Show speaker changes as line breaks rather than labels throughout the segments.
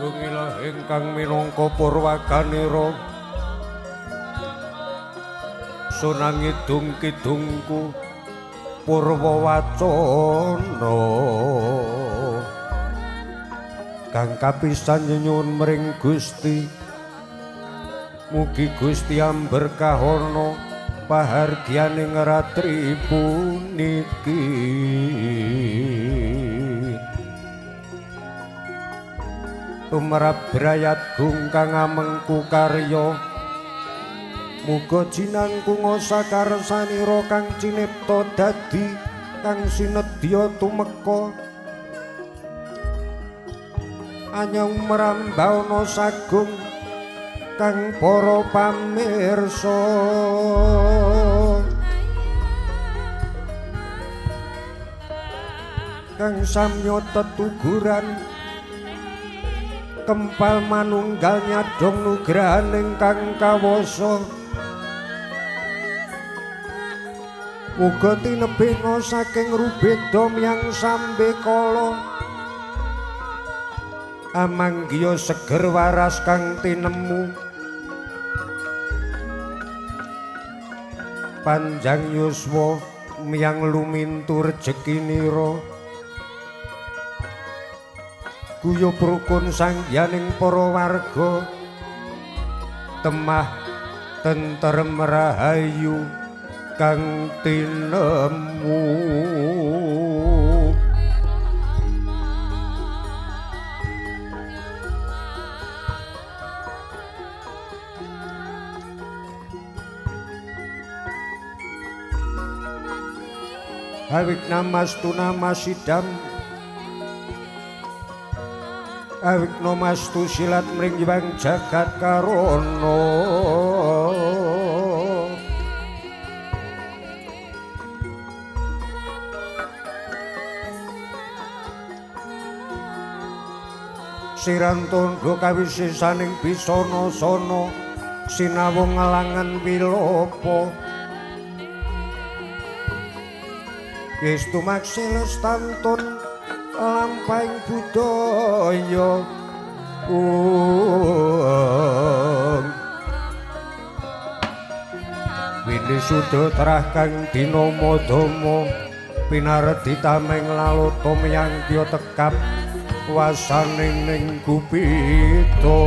Agungilah ingkang minangka purwakanira sunangidung kidungku purwa wacana kang kapisan nyuwun mring Gusti, mugi Gusti amberkahana pahargyaning ratri puniki. Tumrap brayat gung kang amengku karya, muga jinangkunga sakarsanira kang cinipta dadi kang sinedya tumeka anyang mrambawana sagung kang para pamirsa. Kang samya tetuguran kempal manunggal nyadong nugrahaning kang kawasa, muga tinebihna saking rubeda miyang sambekala amanggiya seger waras kang tinemu, panjang yuswa miyang lumintu rejekinira, guyub rukun sangyaning para warga, temah tentrem rahayu kang tinemu. Awik namastu namasidam, awik namastu silat mring hyang jagat karana. Sirantandha kawisisaning bisana sana sinawung ngelangan wilopa. Yestu maksiles tantun lampahing budaya. Wini suda terah kang dinama dama pinaredi tameng lalata miyang kya tekap wasaning ning gupita.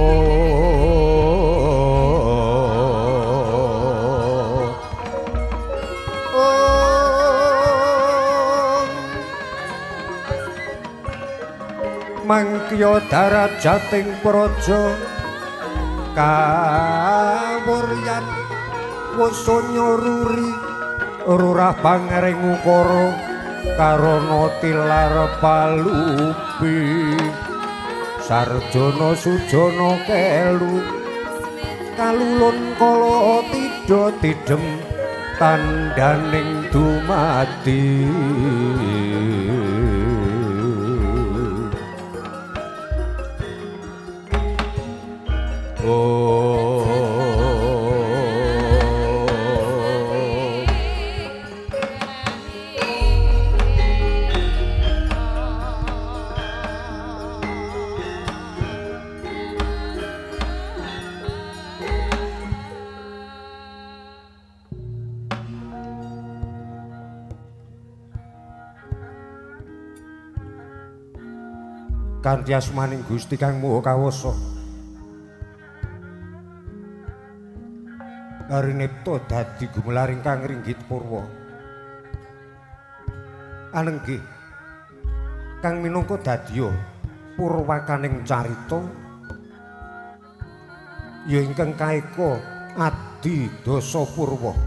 Mangkya darajating praja kawuryan wusanya ruri rurah pangering ukara karana tilar palupi sarjana sujana kelu kalulun kala tidha tidhem tandhaning dumadi. Kanthi asmaning Gusti Kang Maha Kawasa arinipta dadi gumelaring kang ringgit purwa. Anenggih kang minangka dadya purwakaning carita ya ingkang kaeka adi dasa purwa.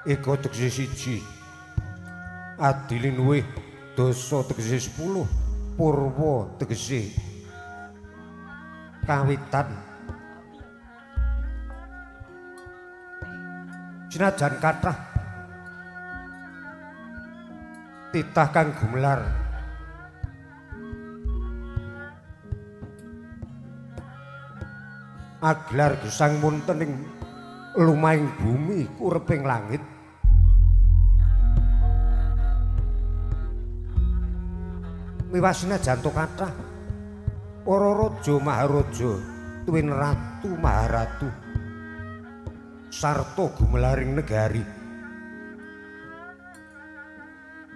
Eka tegese siji, adi linuwih dasa tegese 10, purwa tegese kawitan. Sinajan kathah titah kang gumelar aglar gesang wonten ing lumahing bumi kureping langit, Miwasina janto kathah para raja maharaja tuwin ratu maharatu sarta gumelaring negari.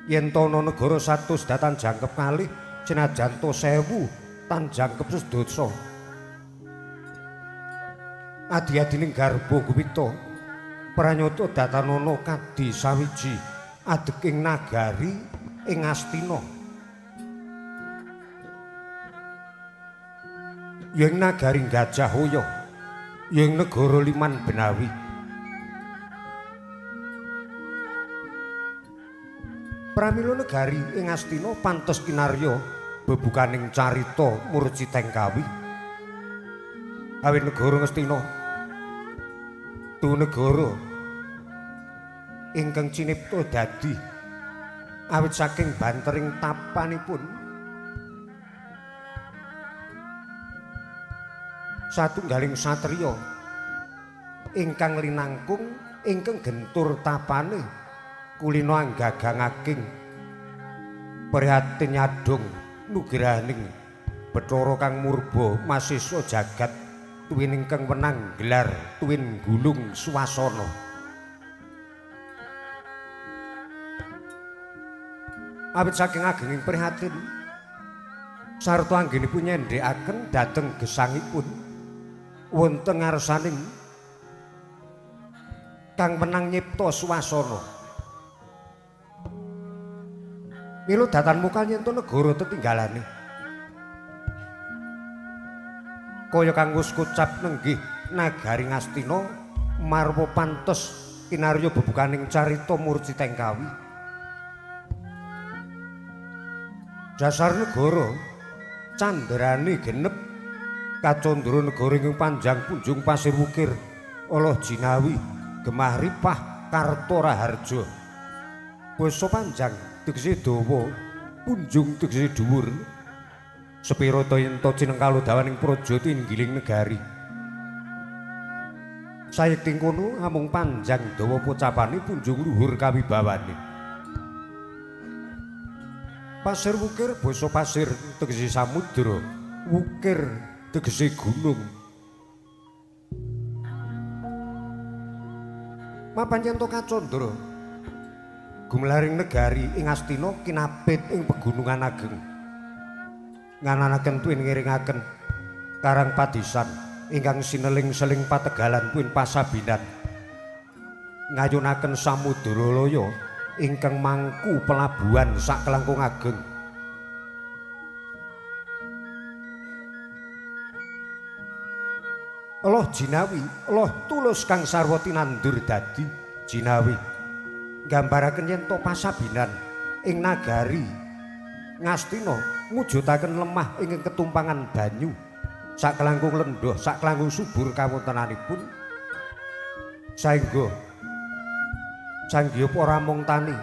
Yen ana negara 100 datan jangkep kalih senajan to 1000 tan jangkep sedasa. Adi-adining garba guwita pranyata datanana kadi sawiji adeking nagari ing Astina. Yen nagari Gajah Hoya, yen negara Liman Benawi. Pramila negari ing Astina pantes kinarya bebukaning carita murciteng kawi. Awit negara Ngastina tu negara ingkang cinipta dadi awit saking bantering tapanipun satunggaling satriya ingkang linangkung ingkang gentur tapane kulino anggagangaking prihatin nyadong nugrahaning Bathara kang murba masisa jagat tuwin ingkang wenang gelar tuwin gulung swasana. Awit saking agenging prihatin sarta anggenipun nyendhekaken dhateng gesangipun wonten ngarsaning kang wenang nyipta swasana. Mila datan mukal yen to negara tetinggalane kaya kang wis kocap nenggih nagari Ngastina marwa pantes kinarya bebukaning carita murciteng kawi. Dasar negara candrane genep kacandra negara ingkang panjang punjung pasir wukir Allah jinawi gemah ripah karta raharja. Basa panjang tegese dawa, punjung tegese dhuwur. Sepira ta yen ta cinengkalodawaning praja tinggiling negari. Sayekti kono amung panjang dawa pocapane punjung luhur kawibawane. Pasir wukir basa pasir tegese samudra, wukir tegese gunung. Mapan yen ta kacandra gumelaring negari ing Astina kinapit ing pegunungan ageng. Ngananaken tuwin ngiringaken karang padisan ingkang sineling-seling pategalan tuwin pasabinan. Ngayunaken samudra laya ingkang mangku pelabuhan saklangkung ageng. Allah jinawi, Allah tulus kang sarwa tinandur dadi jinawi. Nggambaraken yen to pasabinan ing nagari Ngastina mujudaken lemah ingkang ketumpangan banyu saklangkung lendhoh saklangkung subur kawontenanipun saengga sanggiya para mung tani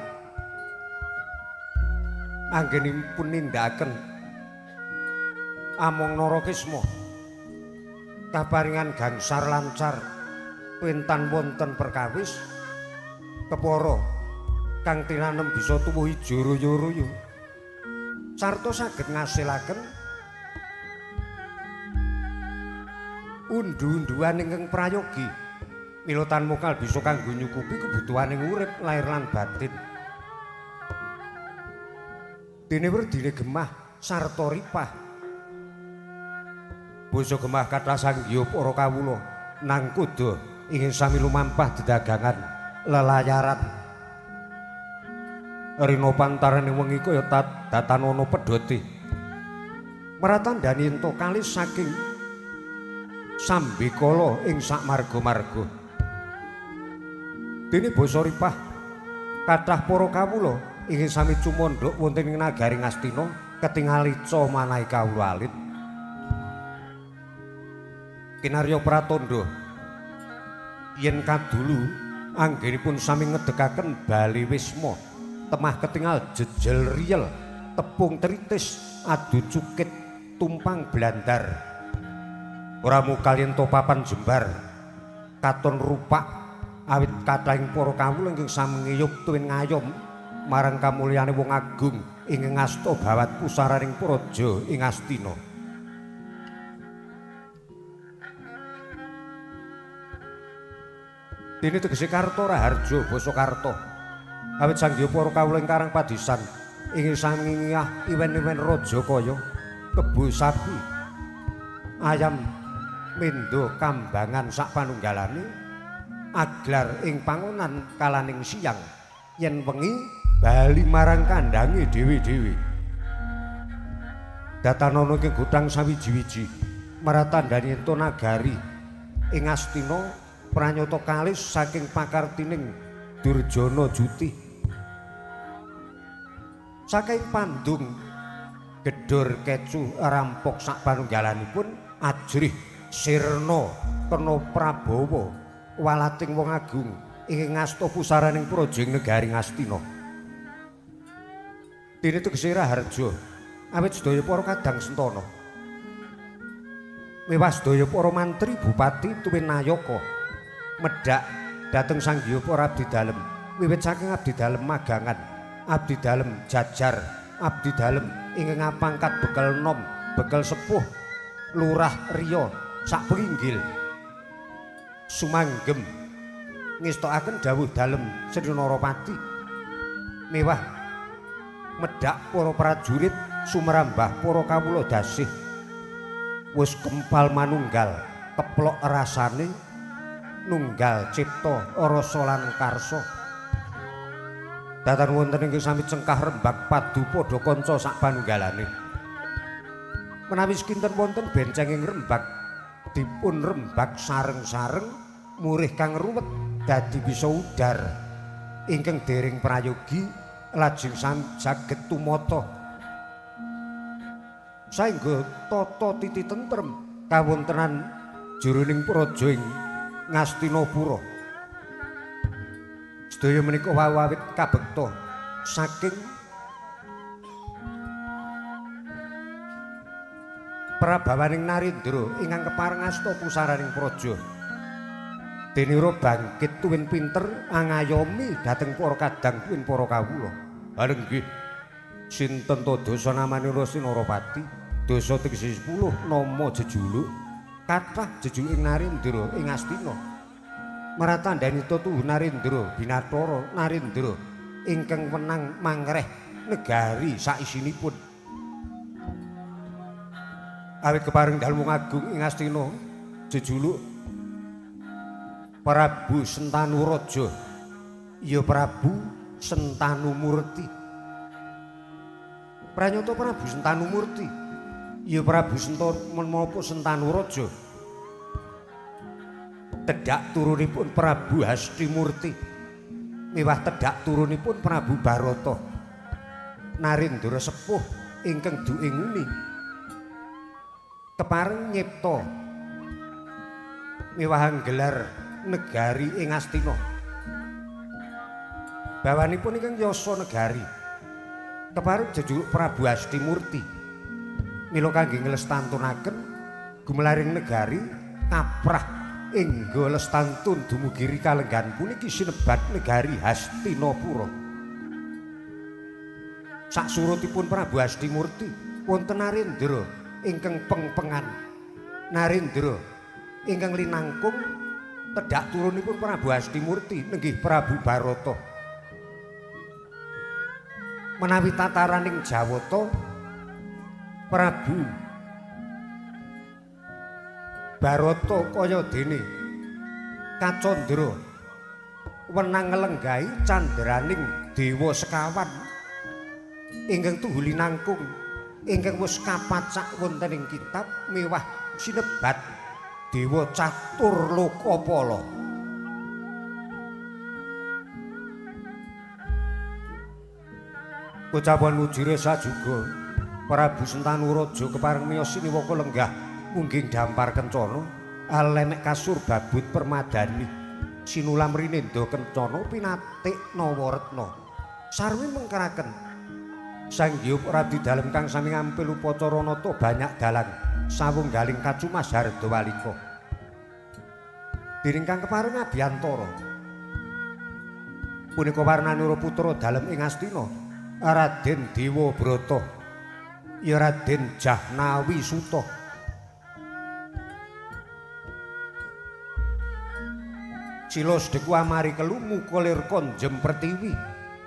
anggenipun nindakaken among narakisma kaparingan gangsar lancar pentan wonten perkawis kepara kang tinanem bisa tuwuh ijo royo-royo sarta saged ngasilaken undu-unduan ingkang prayogi. Mila tan mokal bisa kanggo nyukupi kebutuhaning urip lahir lan batin. Dene werdine gemah sarta ripah. Basa gemah kathah sanggiya para kawula nang kuda ingin sami lumampah dedagangan lelayaran. Rina pantarane wengi kaya datanana pedhote. Meratandhani ento kalis saking sambekala ing sak marga-marga. Dene basa ripah kathah para kawula ingin sami cumandhak wonten ing nagari Ngastina ketingal ica manahi kawula alit. Kinarya pratandha yen kadulu anggenipun sami ngedekaken bali wisma temah ketingal jejel riyel tepung teritis adu cukit tumpang blandar ora mukal yen to papan jembar katon rupak awit kathahing para kawula ingkang sami ngiyup tuwin ngayom marang kamulyane wong agung ing ngasta bawat pusaraning praja ing Astina. Dene tegese Karta Raharja basa Karta. Awit sangya para kawula ing Karang Padisan ing sangingah iwen-iwen raja kaya kebo sapi, ayam mendo kambangan sak panunggalane aglar ing pangonan kalaning siang yen wengi bali marang kandhange dhewe-dhewe. Datanana ing gotang sawiji-wiji maratandhani ento nagari ing Astina pranyata kalis saking pakartining Durjana Juti. Saking pandung gedor kecu rampok sak panunggalanipun ajrih sirna kena prabawa walating wong agung ing ngasta pusaraning praja ing negari Ngastina. Dene tegese Raharja awit sedaya para kadang sentana mewah sedaya para mantri bupati tuwin nayaka medhak dhateng sanghyang para abdi dalem wiwit saking abdi dalem magangan, abdi dalem jajar, abdi dalem ingkang ngapangkat bekel nom, bekel sepuh, lurah riya sak pringgil sumanggem ngestokaken dawuh dalem Sri Narapati mewah medhak para prajurit sumrambah para kawula dasih wis kempal manunggal keplok rasane nunggal cipta rasa lan karsa. Datan wonten ing sami cengkah rembag padu padha kanca sak panunggalane. Menawi sekinten wonten benceng ing rembag dipun rembag sareng-sareng murih kang ruwet dadi bisa udar ingkang dereng prayogi lajeng saged tumata saengga tata titi tentrem kawontenan jroning praja ing Ngastinapura. Sedaya menika wawit kabekta saking prabawaning Narendra ingkang kepareng asta pusaraning praja. Denira bangkit tuwin pinter angayomi dhateng para kadang tuwin para kawula. Bareng nggih sinten to dasa namane Narapati, dasa tegese 10 nama jejuluk kathah jejuluking Narendra ing Astina. Maratandhani tuhu Narendra Binathara Narendra ingkang wenang mangreh negari saisinipun. Awit kepareng dalem wong agung ing Astina jejuluk Prabu Sentanu Raja, ya Prabu Sentanu Murti. Pranyata Prabu Sentanu Murti, ya Prabu menapa Sentanu Raja. Tedhak turunipun Prabu Hastimurti miwah tedhak turunipun Prabu Barata. Narendra sepuh ingkang duwe nguni kepareng nyipta miwah nggelar negari ing Astina. Bawanipun ingkang yasa negari kepareng jejuluk Prabu Hastimurti mila kangge nglestantunaken gumelaring negari kaprah ingga lestantun dumugi kalenggan puniki sinebat negari Hastinapura. Saksurutipun Prabu Hastimurti wonten Narendra ingkang pengpengan, Narendra ingkang linangkung tedhak turunipun Prabu Hastimurti nenggih Prabu Barata. Menawi tataraning Jawata Prabu Barata kaya dene Kacandra wenang nglenggahi candraning dewa sekawan ingkang tuhu linangkung ingkang wis kapacak wonten ing kitab mewah sinebat dewa Catur Lokapala. Pocapan ujire sajuga Prabu Sentanu Raja kepareng miyos siniwaka lenggah mungging dampar kencana alemek kasur babut permadani sinulam rinendha kencana pinatik nawaretna sarwi mengkeraken Sang Hyang Abdi Dalem kang sami ngampil upacara nata banyak dalang sawunggaling kacumas hardawalika. Dening kang kepareng abiyantara Punika warnanira putra dalem ing Astina Raden Dewa Brata ya Raden Jahnawi Suta. Sila sedheku amari kelu muka lir konjem pertiwi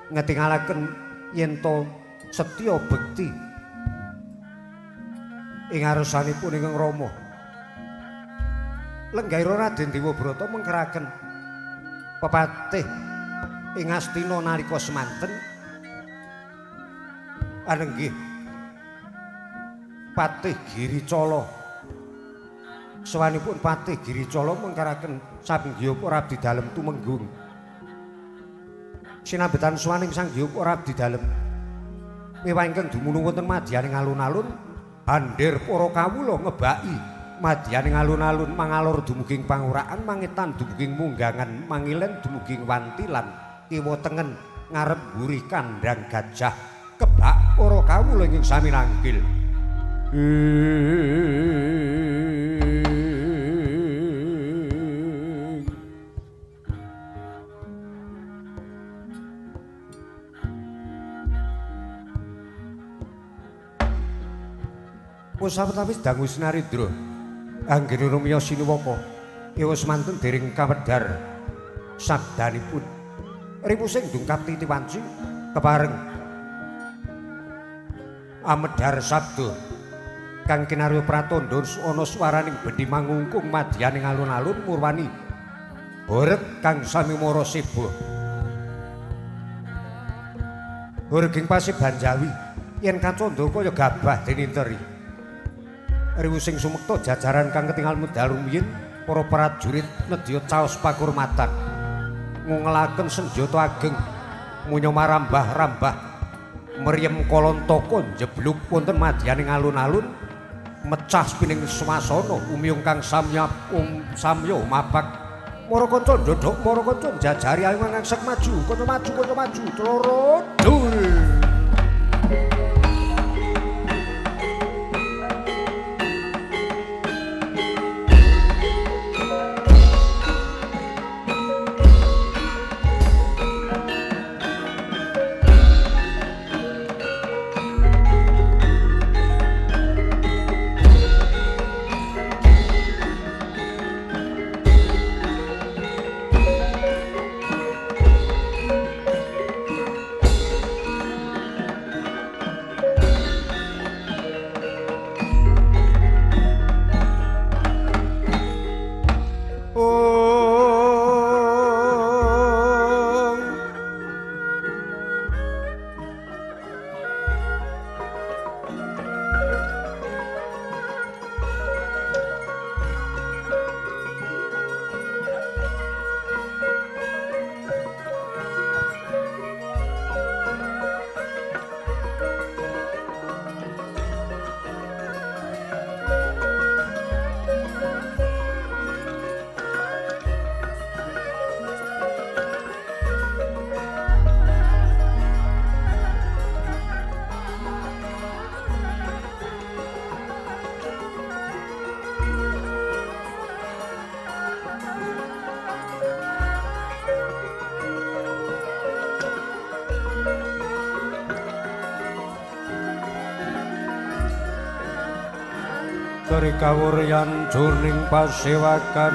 ngetingalaken yen to setya bekti ing ngarsanipun ingkang Rama. Lenggahira Raden Dewa Brata mengkeraken pepatih ing Astina nalika semanten anenggih Patih Giricala. Sawanipun Patih Giricala mengkeraken sanghyuk ora abdi dalem tumenggung. Sinambetan swaning sanghyuk ora abdi dalem mewah ingkang dumunung wonten madyaning alun-alun handir para kawula ngebaki madyaning alun-alun mangalor dumuging panguraan mangetan dumuging munggangan mangilen dumuging wantilan kiwa tengen ngarep mburi kandhang gajah kebak para kawula ingkang sami nanggil. Sawetawis dangu Sinarindra anggene rumiya sinuwaka ewa semanten dereng kawedhar sabdanipun ripusing dungkap titi wanci kepareng amedhar sabda kang kinarya pratandha ana swaraning bendi mangungkung madyaning alun-alun murwani horeg kang sami mara seba horeging Paseban Jawi yen kacandha kaya gabah deninteri. Riwusing sumekta jajaran kang ketingal medal rumiyin para prajurit nedya caos pakurmatan ngungelaken senjata ageng munya marambah-rambah mriyem kalontaka njeblug wonten madyaning alun-alun mecah spining swasana umiyung kang samya samya mapak mara kanca ndodhok mara kanca njajari ayo ngangsek maju kanca maju kanca maju loro dul. Dari kawuryan jurning pasewakan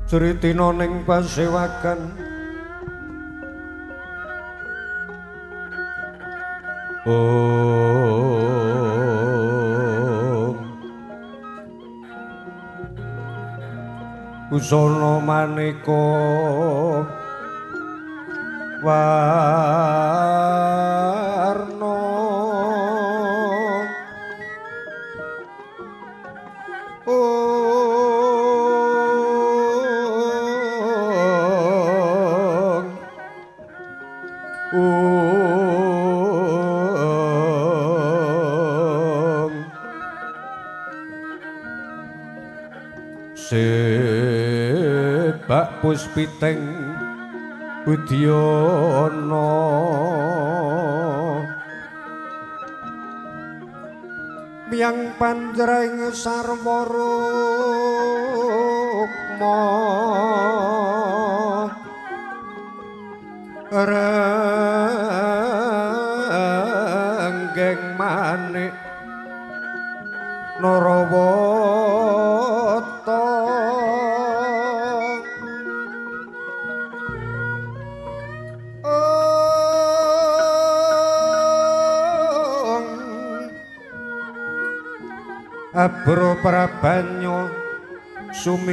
Sritina ning pasewakan Om Busana maneka warna Sebak puspiting budyana miyang panjreng sarwa rukma renggeng manik Narawata. Abro prabanyo sumirat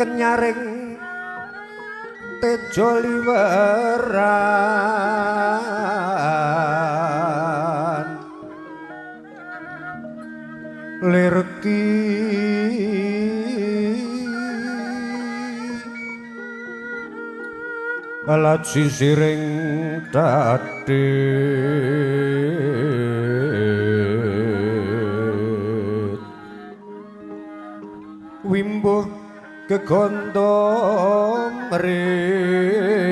kenyaring tejo liweran lirki alat sisiring dadi wimbuh kegondo mrik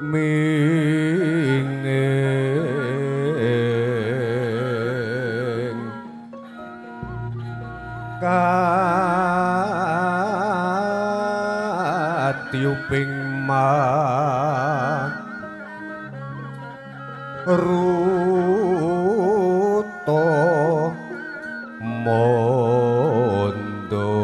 minging katiuping maruta mondo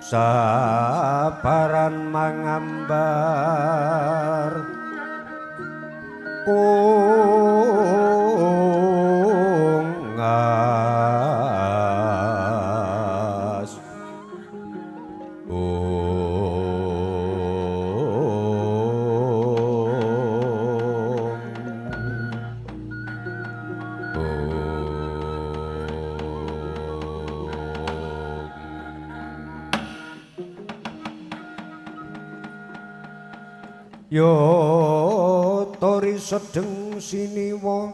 sabaran mangambar kungas Yo tori sedeng siniwa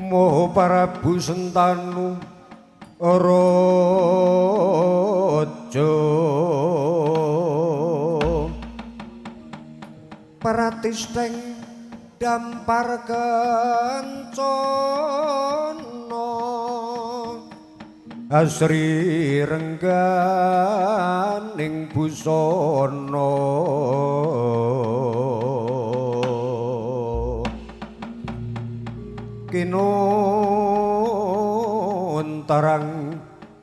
Moho Prabu Sentanu raja Pratisteng dampar kencana asri rengganing busana kinuntarang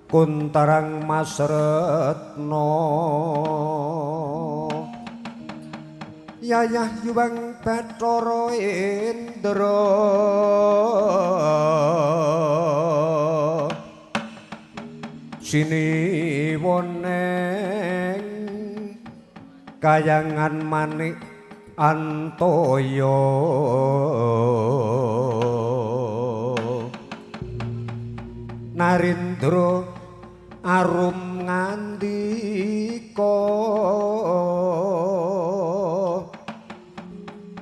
kuntarang masretna yayah yuwang Bathara Indra siniwoneng kayangan manik antaya Narindra arum ngandika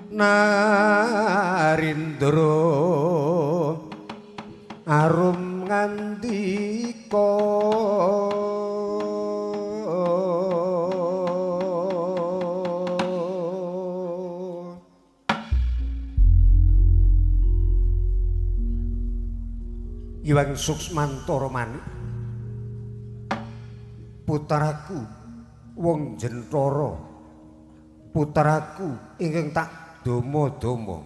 Narindra arum ngandika Iwang Suksmantara Manik puteraku wong Jentara puteraku ingkang tak doma-doma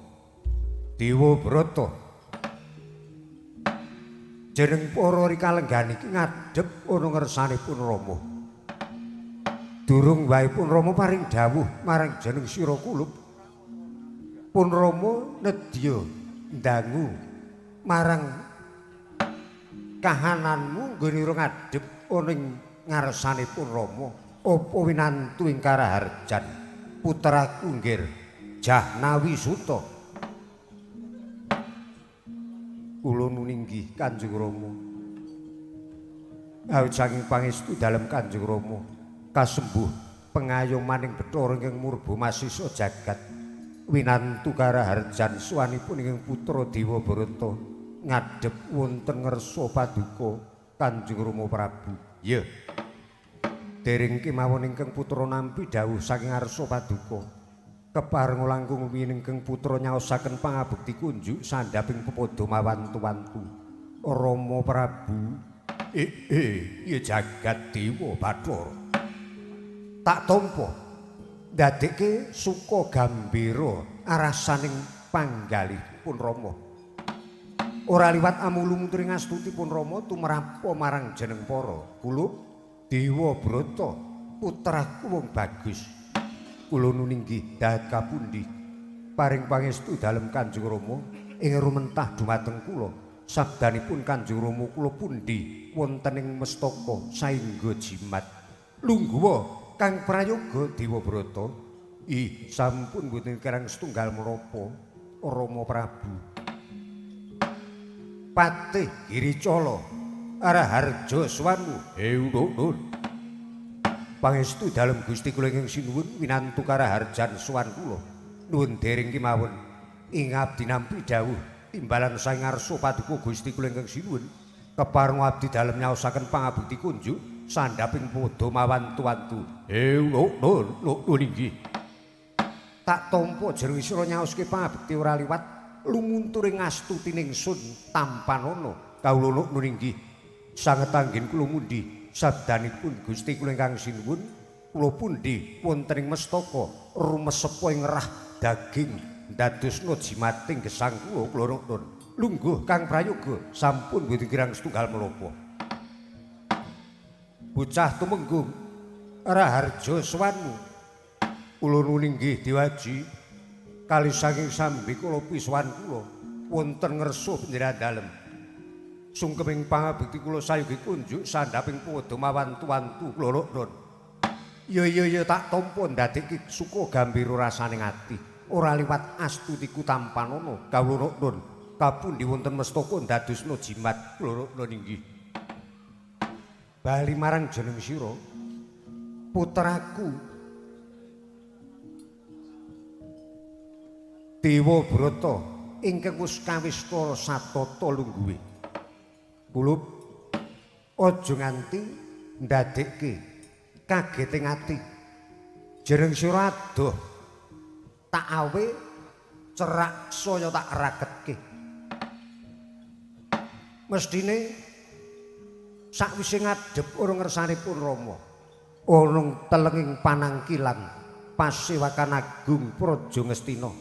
Dewa Brata jeneng para rikalenggan iki ngadhep ana ngersanipun Rama. Durung wae pun Rama paring dawuh marang jeneng sira kulup. Pun Rama nedya ndangu marang kahananmu nggone ngadhep ana ing ngarsanipun Rama. Apa winantu ing karaharjan puteraku nggir Jahnawi Suta. Kula nuninggih Kanjeng Rama. Awit saking pangestu dalem Kanjeng Rama kasembuh pengayomaning Bathara ingkang murba masisa jagat winantu karaharjan suwanipun ingkang putra Dewa Barata ngadhep wonten ngersa paduka Kanjeng Rama Prabu. Ya. Dereng kemawon ingkang putra nampi dawuh saking ngarsa paduka. Keparenga langkung rumiyin ingkang putra nyaosaken pangabekti kunjuk sandhaping pepadha mawantu-wantu. Rama Prabu, ya jagat dewa Bathara. Tak tampa ndadekke suka gambira arasaning panggalihipun Rama. Ora liwat amulu mutri ngastutipun Rama tumrapa marang jeneng para kulup Dewa Brata putraku wong bagus. Kula nuninggih dahat kapundi paring pangestu dalem Kanjeng Rama ing rumentah dumateng kula. Sabdanipun Kanjeng Rama kula pundi wonten ing mestaka saengga jimat. Lungguha kang prayoga Dewa Brata. Ih, sampun mboten kirang setunggal menapa Rama Prabu. Patih Giricala Raharja Swanmu hewuun. Pangestu dalem Gusti kula ingkang sinuwun winantu karaharjan sowan kula. Nuwun dereng kemawon ing abdi nampi dawuh timbalan saking ngarsa paduka Gusti kula ingkang sinuwun. Kepareng abdi dalem nyaosaken pangabekti kunjuk sandhaping padha mawantu-wantu. Hewuun nuwun inggih. Tak tampa jero sira nyaoske pangabekti ora liwat lumunturing astutining sun tampanana. Kawula nuwun inggih. Sanget anggen kula mundhi sabdanipun Gusti kula ingkang sinuwun kula pundi wonten ing mestaka rumesepa ing rah daging ndadosna jimating gesang kula kula nuwun. Lungguh kang prayoga sampun mboten kirang setunggal menapa. Bocah tumenggung Raharja Swanmu kula nuwun inggih Dewaji kalih saking sambi kula pisuwan kula wonten ngersa panjenengan dalem. Sungkeming pangabekti kula sayogi kunjuk sandhaping padha mawantu-wantu kula nuwun. Ya ya ya tak tampa ndadekke suka gambira rasaning ati. Ora liwat astutiku tampanana kawula nuwun. Kapundi wonten mestaka ndadosna jimat kula nuwun inggih. Bali marang jeneng sira putraku Dewa Brata ingkang wis kawistara satata lungguhe. Kulup aja nganti ndadekke kageting ati. Jeneng sira adoh tak awe cerak saya tak raketke. Mesthine sakwise ngadhep ora ngersanipun Rama ana telenging panangkilan pasewakan agung Praja Ngastina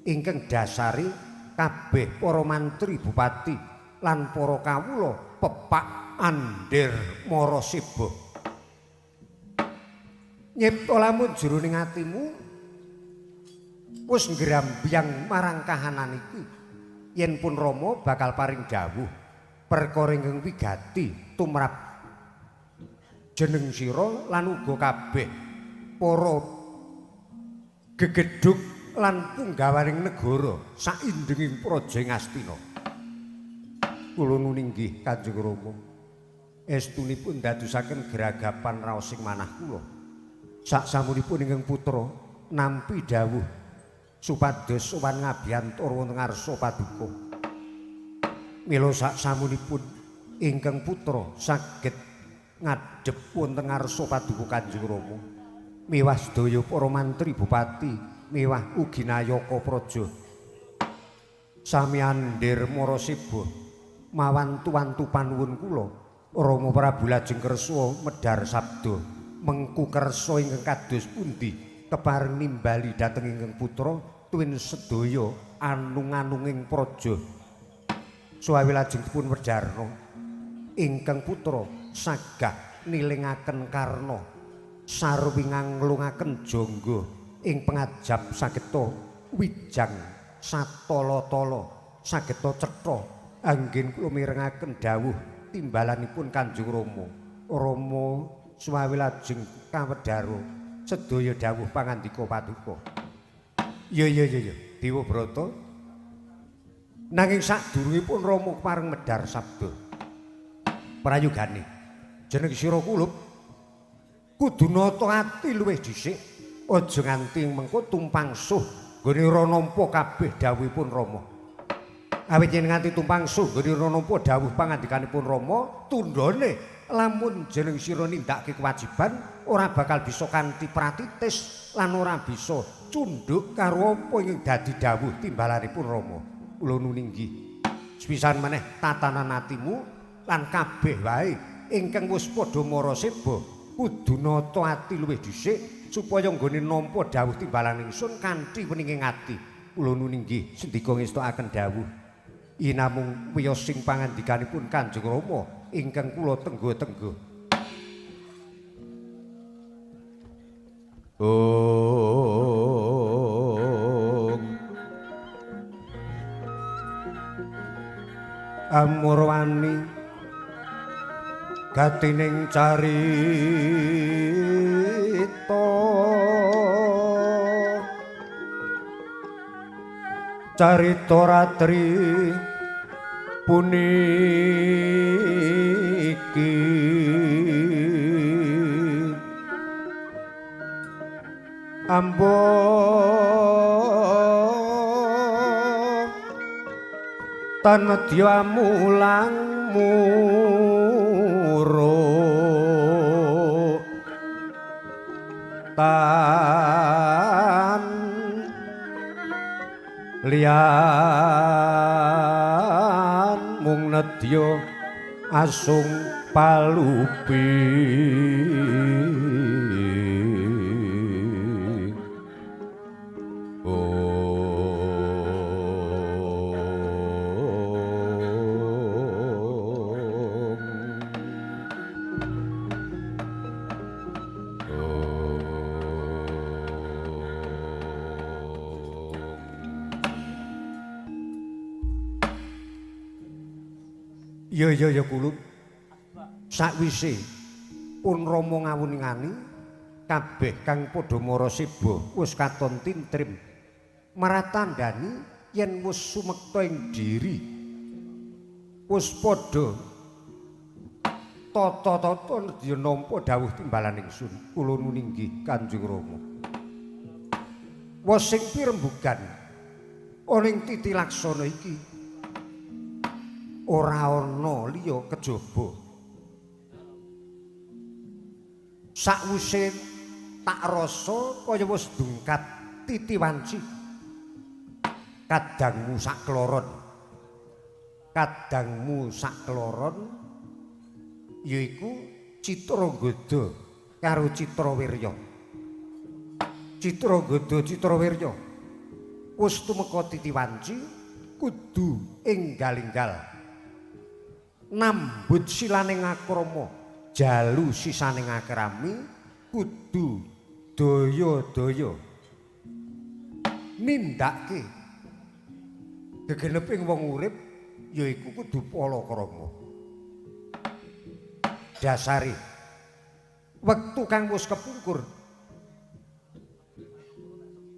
ingkang dasari kabeh para mantri bupati lan para kawula pepak andir mara seba. Nyipta lamun jroning atimu wis nggrambiyang marang kahanan iki yen pun Rama bakal paring dawuh perkara ingkang wigati tumrap jeneng sira lan uga kabeh para gegedhug lan punggawaning negara saindenging Praja Ngastina. Kula nuninggih Kanjeng Rama estunipun ndadosaken geragapan raosing manah kula. Saksamunipun ingkang putra nampi dawuh supados sowan ngabiyantara wonten ngarsa paduka. Mila saksamunipun ingkang putra saged ngadhep wonten ngarsa paduka Kanjeng Rama miwah sedaya para mantri bupati miwah ugi nayaka praja sami andir mara seba Mawantu-wantu panuwun kula Rama Prabu lajeng kersa medhar sabda mengku kersa ingkang kados pundi kepareng nimbali dhateng ingkang putra tuwin sedaya anung-anunging praja. Suwawi lajeng dipun wedharna ingkang putra sagah nilingaken karna sarwi nganglungaken jangga ing pangajap sageta wijang satala-tala sageta cetha anggen kula mirengaken dawuh timbalanipun Kanjeng Rama. Rama suwawi lajeng kawedhara sedaya dawuh pangandika paduka. Iya iya iya Dewa Brata. Nanging sadurungipun Rama pareng medhar sabda prayogane jeneng sira kulup kudu nata ati luwih dhisik, aja nganti mengko tumpang suh nggone ora nampa kabeh dawuhipun Rama. Awit yen nganti tumpang suh nggone ora nampa dawuh pangandikanipun Rama, tundhone lamun jeneng sira nindakake kewajiban ora bakal bisa kanthi pratitis lan ora bisa cundhuk karo apa ing dadi dawuh timbalanipun Rama. Kula nuninggi sepisan meneh tatanan atimu lan kabeh wae ingkang wis padha mara seba kudu nata ati luwih dhisik supaya nggone nampa dawuh timbalan ingsun kanthi weninging ati. Kula nuninggi sendika ngestokaken dawuh inamung wiyos sing pangandikanipun Kanjeng Rama ingkang kula tenggo-tenggo. Ong Amurwani gatining carita carita ratri puniki ambo tanedya mulang muruk tan liyan mung nedya asung palupi. Ya ya ya kulup. Sakwise pun Rama ngawuningani kabeh kang padha mara seba wis katon tintrim maratandani yen wis sumekta ing diri wis padha tata-tata nedya nampa dawuh timbalan ingsun. Kula nuninggi Kanjeng Rama. Wis sing pirembugan ana ing titi laksana iki ora ana liya kejaba. Sakwise tak rasa kaya wis dungkat titi wanci. Kadangmu sakloron. Kadangmu sakloron yaiku Citranggada karo Citrawirya. Citranggada Citrawirya wis tumeka titi wanci kudu enggal-enggal nambut silaning akrama jalu sisaning akrami kudu daya-daya nindakake gegeneping wong urip yaiku kudu palakrama. Dasare wektu kang wis kepungkur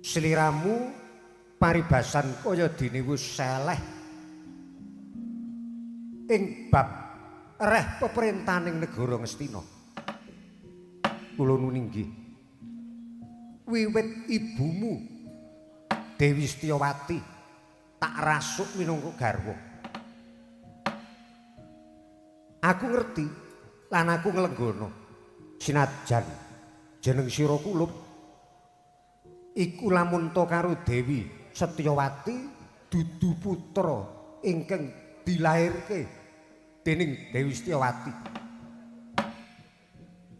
sliramu paribasan kaya dene wis seleh ing bab reh peperentaning negara Ngastina. Kula nuninggi wiwit ibumu Dewi Setyawati tak rasuk minangka garwa. Aku ngerti lan aku nglenggono sinajan jeneng sira kulup iku lamun ta karo Dewi Setyawati dudu putra ingkang dilairke dening Dewi Setyawati.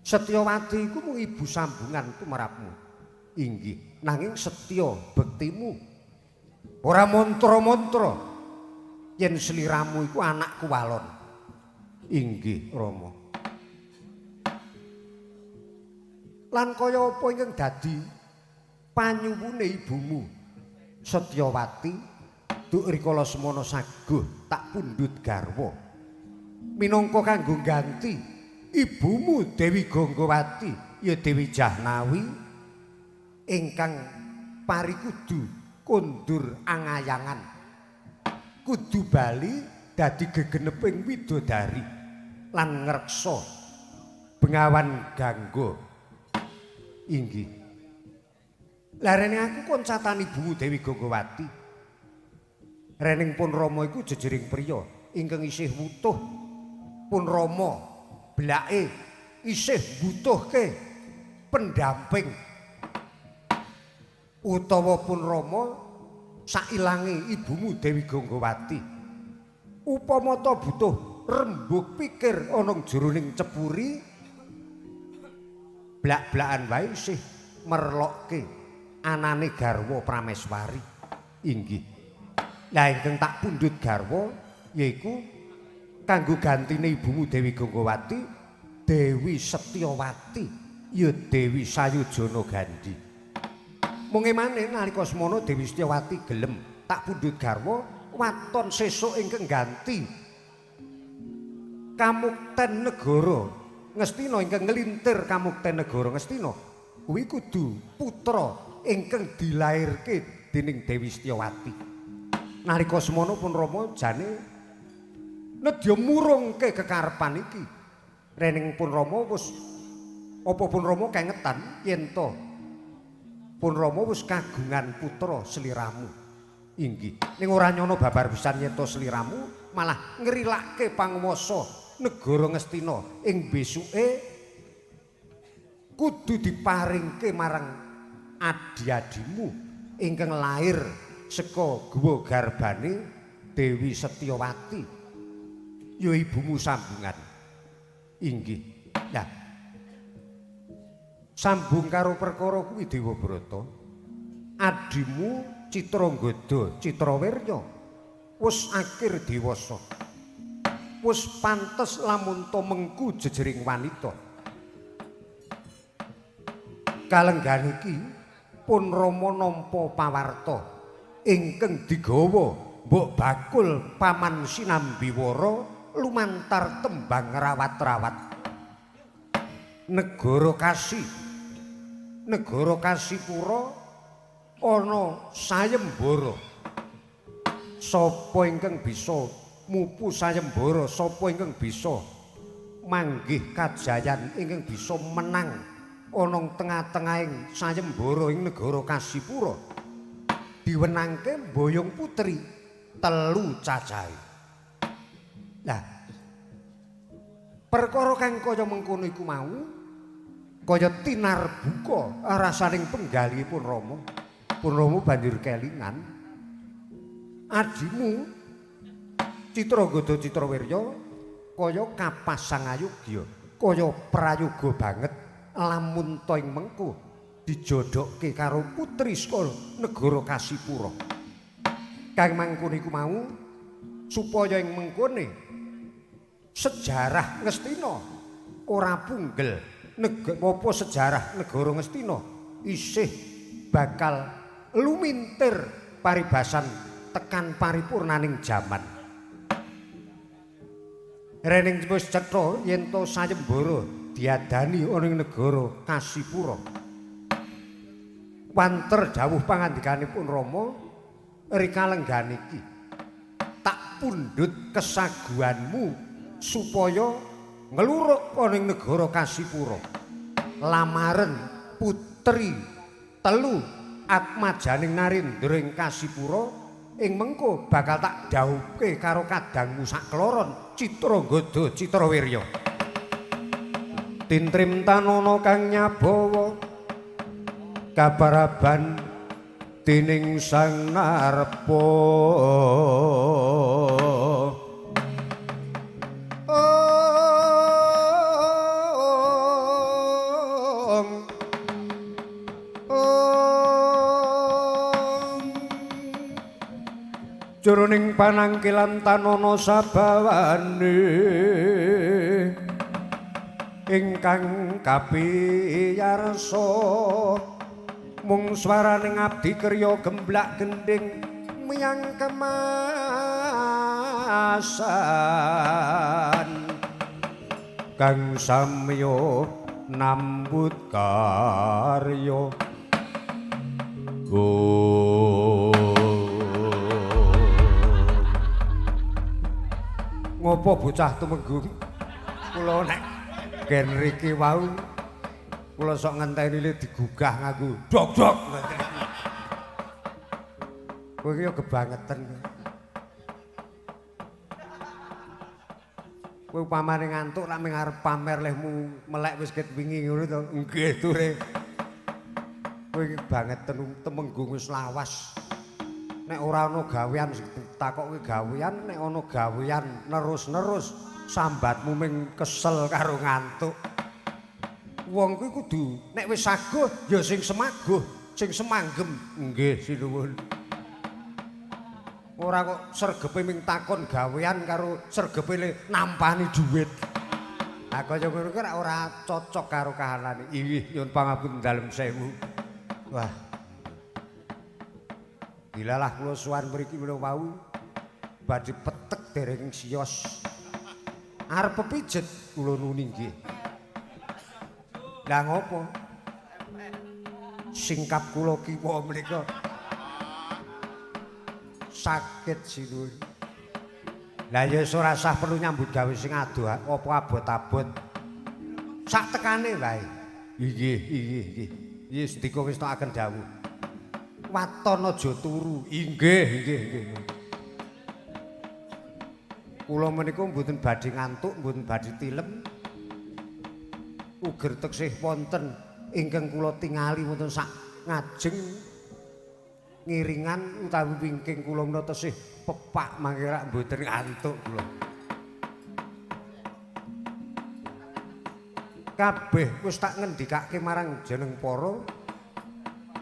Setyawati iku mung ibu sambungan tumrapmu. Inggih, nanging setya bektimu. Ora mantra-mantra yen sliramu iku anakku walon. Inggih, Rama. Lan kaya apa ingkang dadi panyuwune ibumu Setyawati duk rikala semono saguh tak pundhut garwa minangka kanggo ganti ibumu Dewi Ganggawati ya Dewi Jahnawi ingkang parikudu kondur angayangan kudu bali dadi gegeneping widodari lan ngreksa Bengawan Gangga. Inggih. Lah rene aku koncatan ibumu Dewi Ganggawati. Rening pun Rama iku jejering priya ingkang isih wutuh. Pun Rama blake isih mbutuhke pendamping. Utawa pun Rama sailange ibumu Dewi Ganggawati. Upama ta butuh rembug pikir ana jroning cepuri, blak-blakan wae isih merlokke anane garwa Prameswari. Inggih. Lah ingkang tak pundhut garwa yaiku kanggo gantine ibumu Dewi Ganggawati, Dewi Setyawati, ya Dewi Sayujana Gandhi. Mung emane nalika semono Dewi Setyawati gelem tak pundhut garwa waton sesuk ingkang ganti kamukten negara Ngastina ingkang nglintir kamukten negara Ngastina kuwi kudu putra ingkang dilairke dening Dewi Setyawati. Nalika semono pun Rama jane nedya murungke kekarepan iki. Rening pun Rama wis apa pun Rama kengetan yen to pun Rama wis kagungan putra sliramu. Inggih. Ning ora nyono babar pisan yen to sliramu malah ngrilake panguwasa negara Ngastina ing besuke kudu diparingke marang adi-adimu ingkang lair saka guwa garbane Dewi Setyawati ya ibumu sambungan. Inggih. Lah sambung karo perkara kuwi Dewabrata, adimu Citranggada Citrawirya wis akhir dewasa, wis pantes lamun to mengku jejering wanita. Kalenggan iki pun Rama nampa pawarta ingkang digawa mbok bakul paman Sinambiwara lumantar tembang rawat-rawat. Negara Kasi, negara Kasipura ana sayembara. Sapa ingkang bisa mupu sayembara, sapa ingkang bisa manggih kajayan ingkang bisa menang ana tengah-tengahing sayembara ing negara Kasipura diwenangke mboyong putri telu cacahe. Lah perkara kang kaya mengkono iku mau kaya tinar buka rasaning penggalihipun Rama. Pun Rama banjur kelingan adimu Citranggada Citrawirya kaya kapasang ayogya, kaya prayoga banget lamun ta ing mengko dijodhokke karo putri saka negara Kasipura. Kang mangkono iku mau supaya ing mengkone sejarah Ngastina ora punggel, apa sejarah negara Ngastina isih bakal lumintir paribasan tekan paripurnaning jaman. Rening wis cetha yen to sayembara diadani ana ing negara Kasipura. Wanter dawuh pangandikanipun Rama rika lenggan iki tak pundhut kesaguhanmu supaya ngluruk ana ing negara Kasipura. Lamaren putri telu atmajaning Narendra ing Kasipura ing mengko bakal tak dhawuhke karo kadangmu sakloron Citranggada Citrawirya. Tintrim tanana kang nyabawa kaparaban dening Sang Narpa. Jroning panangkilan tanana sabawane ingkang kapiyarsa mung swaraning abdi kriya gemblak gendhing miyang kemasan kang samya nambut karya. Ngopo bocah tumenggung kula nek gen riki wau kula sok ngenteni le digugah nganggo dok-dok. Kowe iki yo kebangetan. Kowe upamane ngantuk lak mung arep pamer lehmu melek wis ket wingi ngono to. Nggih ture. Kowe iki kebangetan temenggung wis lawas. Nek ora ana gawean takokke gawean, nek ana gawean nerus-nerus sambatmu ming kesel karo ngantuk. Wong kuwi kudu nek wis saguh ya sing semaguh, sing semanggem. Nggih, sinuwun. Ora kok sregepe ming takon gawean karo sregepe le nampani dhuwit. Ha kaya ngono kuwi ora cocok karo kahanane. Inggih, nyuwun pangapunten dalem sewu. Wah. Dilalah kula suwan mriki menawa wau badhe petek dereng siyos. Arep pepijet kula nuni nggih. Lah ngopo? Singkap kula kiwa menika sakit sinuwun. Lah ya wis ora sah perlu nyambut gawe sing adoh apa abot-abot. Sak tekane wae. Inggih, inggih, inggih. Nggih sendika wis tokaken dawuh. Waton aja turu. Inggih, inggih, inggih. Kula menika mboten badhe ngantuk, mboten badhe tilem. Uger teksih wonten ingkang kula tingali wonten sak ngajeng ngiringan utawi wingking kula menika tesih pepak mangke rak mboten ngantuk kula. Kabeh wis tak ngendikake marang jeneng para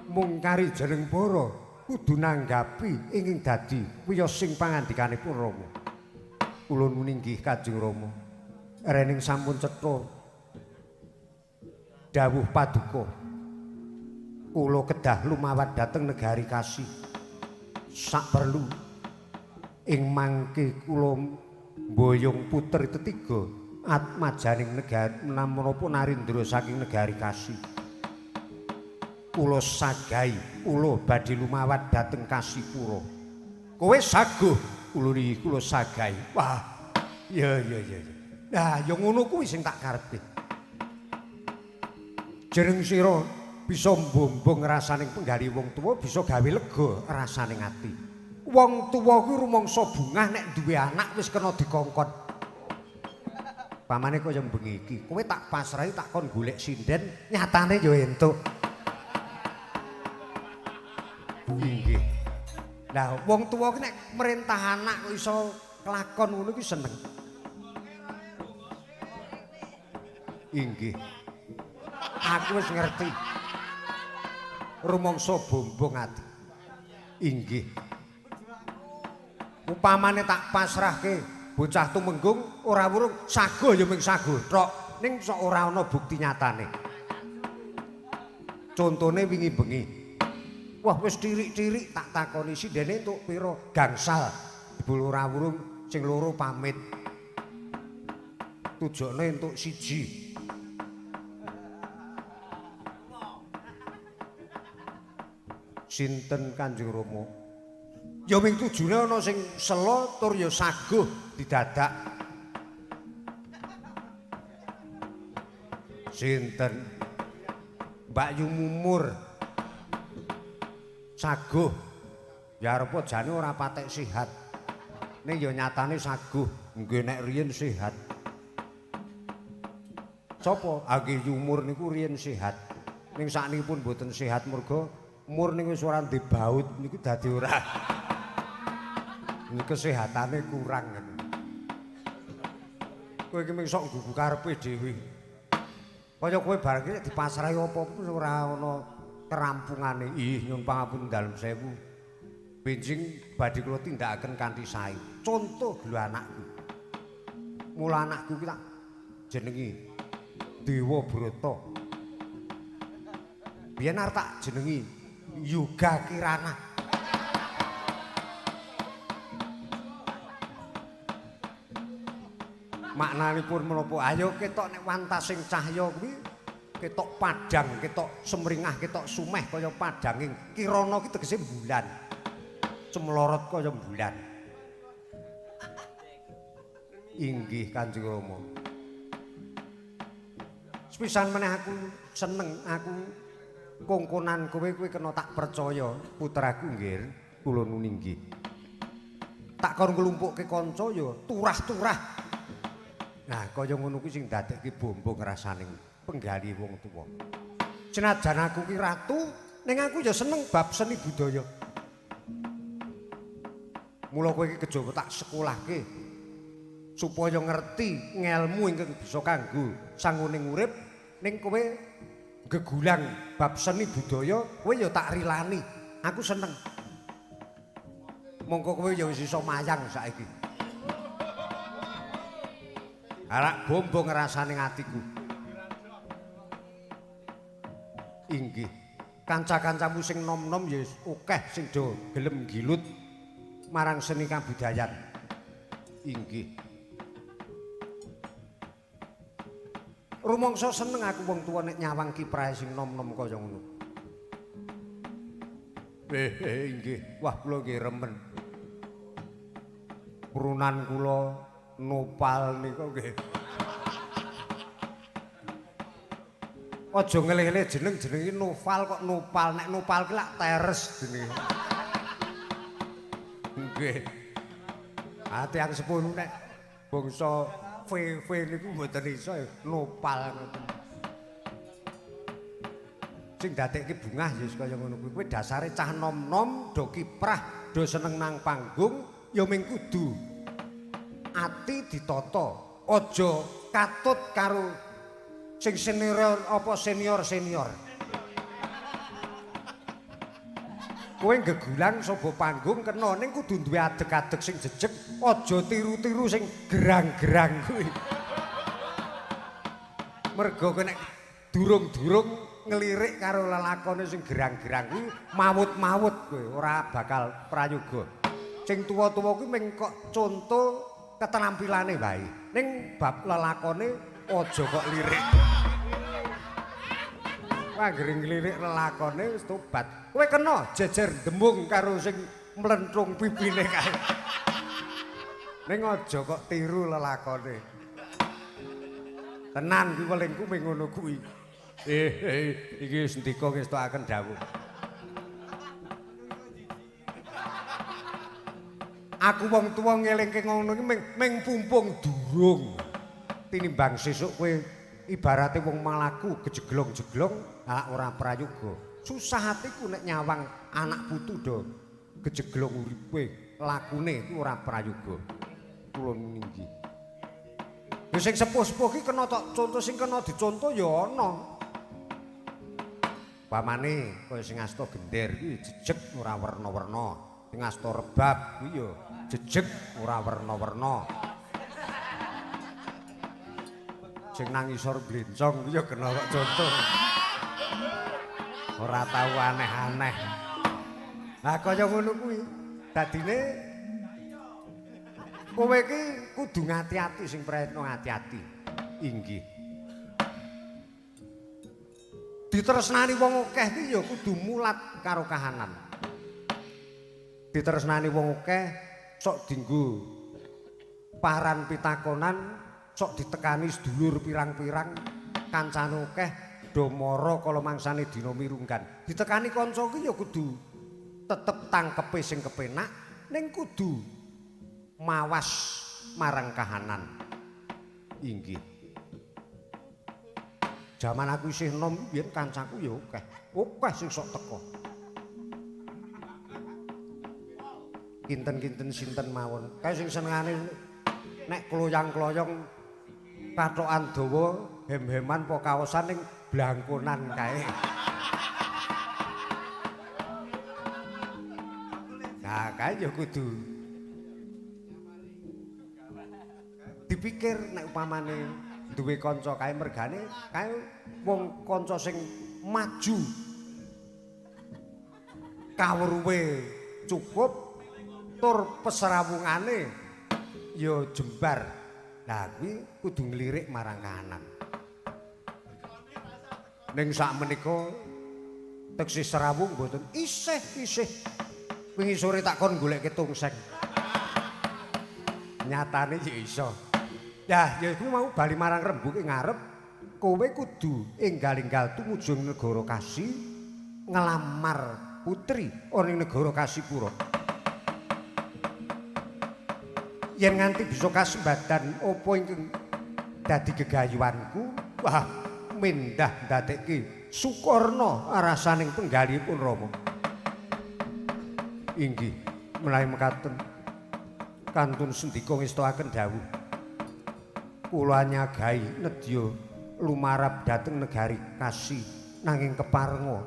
mung kari jeneng para kudu nanggapi ingkang dadi wiyos sing pangandikanipun Rama. Kula nuwun inggih Kanjeng Rama. Rening sampun cetha dawuh paduka. Kula kedah lumawat dhateng negari Kasi. Sak perlu ing mangke kula mboyong putri tetiga atmajaning negari menapa Narendra saking negari Kasi. Kula sagai, kula badhe lumawat dhateng Kasipura. Kowe saguh, kula niki kula sagai. Wah. Ya ya ya. Nah, ya ngono kuwi sing tak karepe. Jeneng sira bisa mbombong rasaning penggali wong tuwa, bisa gawe lega rasaning ati. Wong tuwa kuwi rumangsa bungah nek duwe anak wis kena dikongkon. Pamane kaya bengi iki, kowe tak pasrahi tak kon golek sinden, nyatane ya entuk. Inggih. Lah wong tuwa ki nek merintah anak kok iso kelakon ngono ki seneng. Inggih. Aku wis ngerti. Rumangsa bombong ati. Inggih. Upamane tak pasrahke bocah tumenggung ora wurung saguh ya mung saguh tok, ning sok ora ana bukti nyatane. Contone wingi bengi. Wah wis tirik-tirik tak takoni sindene entuk pira gangsal. Jebul ora wurung sing loro pamit. Tujokne entuk siji. Sinten Kanjeng Rama? Ya ming tujune ana sing sela tur ya saguh didadak. Sinten? Mbak Yu Mumur. Saguh. Ya arepa jane ora patek sehat. Ning ya nyatane saguh. Nggih nek riyen sehat. Sapa? Ah nggih Yumur niku riyen sehat. Ning sakniki pun mboten sehat merga mur niku wis ora ndek baut niku dadi ora. Kesehatane kurang ngono. Kowe iki mung sok nggugu karepe dhewe. Kaya kowe bareng iki dipasrahi apa-apa ora ana kerampungane. Ih nyuwun pangapunten dalem sewu. Benjing badhe kula tindakaken kanthi sae. Contoh lho anakku. Mula anakku ki tak jenengi Dewa Brata. Biyen arep tak jenengi Yoga Kirana. Maknanipun menapa? Ayo ketok nek wantasing cahya kuwi ketok padhang, ketok semringah, ketok sumeh kaya padhanging kirana ki tegese bulan. Cemlorot kaya bulan. Inggih Kanjeng Rama. Sepisan meneh aku seneng, aku kongkonan kowe kowe kena tak percaya putraku nggih, kula nuwun inggih. Tak kon nglumpukke kanca ya turah-turah. Nah, kaya ngono kuwi sing dadekke bombong rasaning penggali wong tuwa. Senajan aku ki ratu, ning aku ya seneng bab seni budaya. Mula kowe iki kejaba tak sekolahke supaya ngerti ngelmu ingkang bisa kanggo sanguning urip, ning kowe gegulang bab seni budaya, kowe ya tak rilani. Aku seneng. Mongko kowe ya wis iso mayang saiki. Arak bombong rasane atiku. Inggih. Kanca-kancamu sing nom-nom ya akeh sing do gelem gilut marang seni kabudayan. Inggih. Rumangsa seneng aku wong tuwa nek nyawang kiprahe sing nom-nom kaya ngono. Inggih. Wah, kula nggih remen. Prunan kula nopal nika nggih. Aja ngelih-elih jeneng jenenge Noval kok nopal. Nek nopal ki lak teres jenenge. Nggih. Ah tiyang sepuh nek bangsa VV niku mboten iso nopal ngoten. Sing dadekke bungah ya wis kaya ngono kuwi. Kuwi dasare cah nom-nom do kiprah, do seneng nang panggung ya mung kudu ati ditata. Aja katut karo sing senior apa senior-senior. Kowe gegulang saba panggung kena ning kudu duwe adeg-adeg sing jejeg, aja tiru-tiru sing gerang-gerang kuwi. Mergo kowe nek durung-durung ngelirik karo lelakone sing gerang-gerang kuwi mawut-mawut kowe ora bakal prayoga. Sing tuwa-tuwa kuwi mung kok conto keterampilane wae. Ning bab lelakone aja kok lirik. Wah, anggere nglirik lelakone wis tobat. Kowe kena jejer demung karo sing mlenthung pipine kae. Ning aja kok tiru lelakone. Tenan kuwi welingku mung ngono kuwi. Iki wis ndika ngestokaken dawuh. Aku wong tuwa ngelingke ngono iki ming pumpung durung. Tinimbang sesuk kowe ibarate wong malaku gejeglong-jeglong ora prayoga. Susah atiku nek nyawang anak putu do gejeglong uripe, lakune iku ora prayoga. Kula ninggi. Lha sing sepuh-sepuh ki kena tok conto, sing kena diconto ya ana. Pamane kaya sing asta gender kuwi jejeg ora werna-werna, sing asta rebab kuwi ya jejeg ora werna-werna. Sing nang isor blencong kuwi ya kena kok conto. Ora tau aneh-aneh. Lah kaya ngono kuwi. Dadine kowe iki kudu ngati-ati sing prayitna ngati-ati. Inggih. Ditresnani wong akeh iki ya kudu mulat karo kahanan. Ditresnani wong akeh sok dinggo paran pitakonan, sok ditekani sedulur pirang-pirang, kancane akeh do mara kala mangsane dina mirunggan. Ditekani kanca ki ya kudu tetep tangkepe sing kepenak, ning kudu mawas marang kahanan. Inggih. Jaman aku isih enom biyen kancaku ya akeh. Akeh sing sok teka. Kinten-kinten sinten mawon. Kae sing senengane nek kloyang-kloyong kathokan dawa, hem-heman apa kaosan ning blangkonan kae. Nah, kae ya kudu dipikir nek upamane duwe kanca kae mergane kae wong kanca sing maju kawruhe cukup tur peserawungane ya jembar. Lah kuwi kudu nglirik marang kanan. Ning sakmenika teksi serawung mboten isih-isih. Wingi sore tak kon goleke tungseng. Nyatane ya iso. Ya, ya kuwi mau bali marang rembuke ngarep, kowe kudu enggal-enggal tumuju negara Kasi nglamar putri ana ing negara Kasipura. Yen nganti bisa kasembadan apa ingkang dadi gegayuhanku, wah mendah ndadekke Sukarna rasaning penggalihipun Rama. Inggih, menawi mekaten kantun sendika ngestakaken dawuh. Kula nyagahi nedya lumarap dhateng negari Kasi nanging keparenga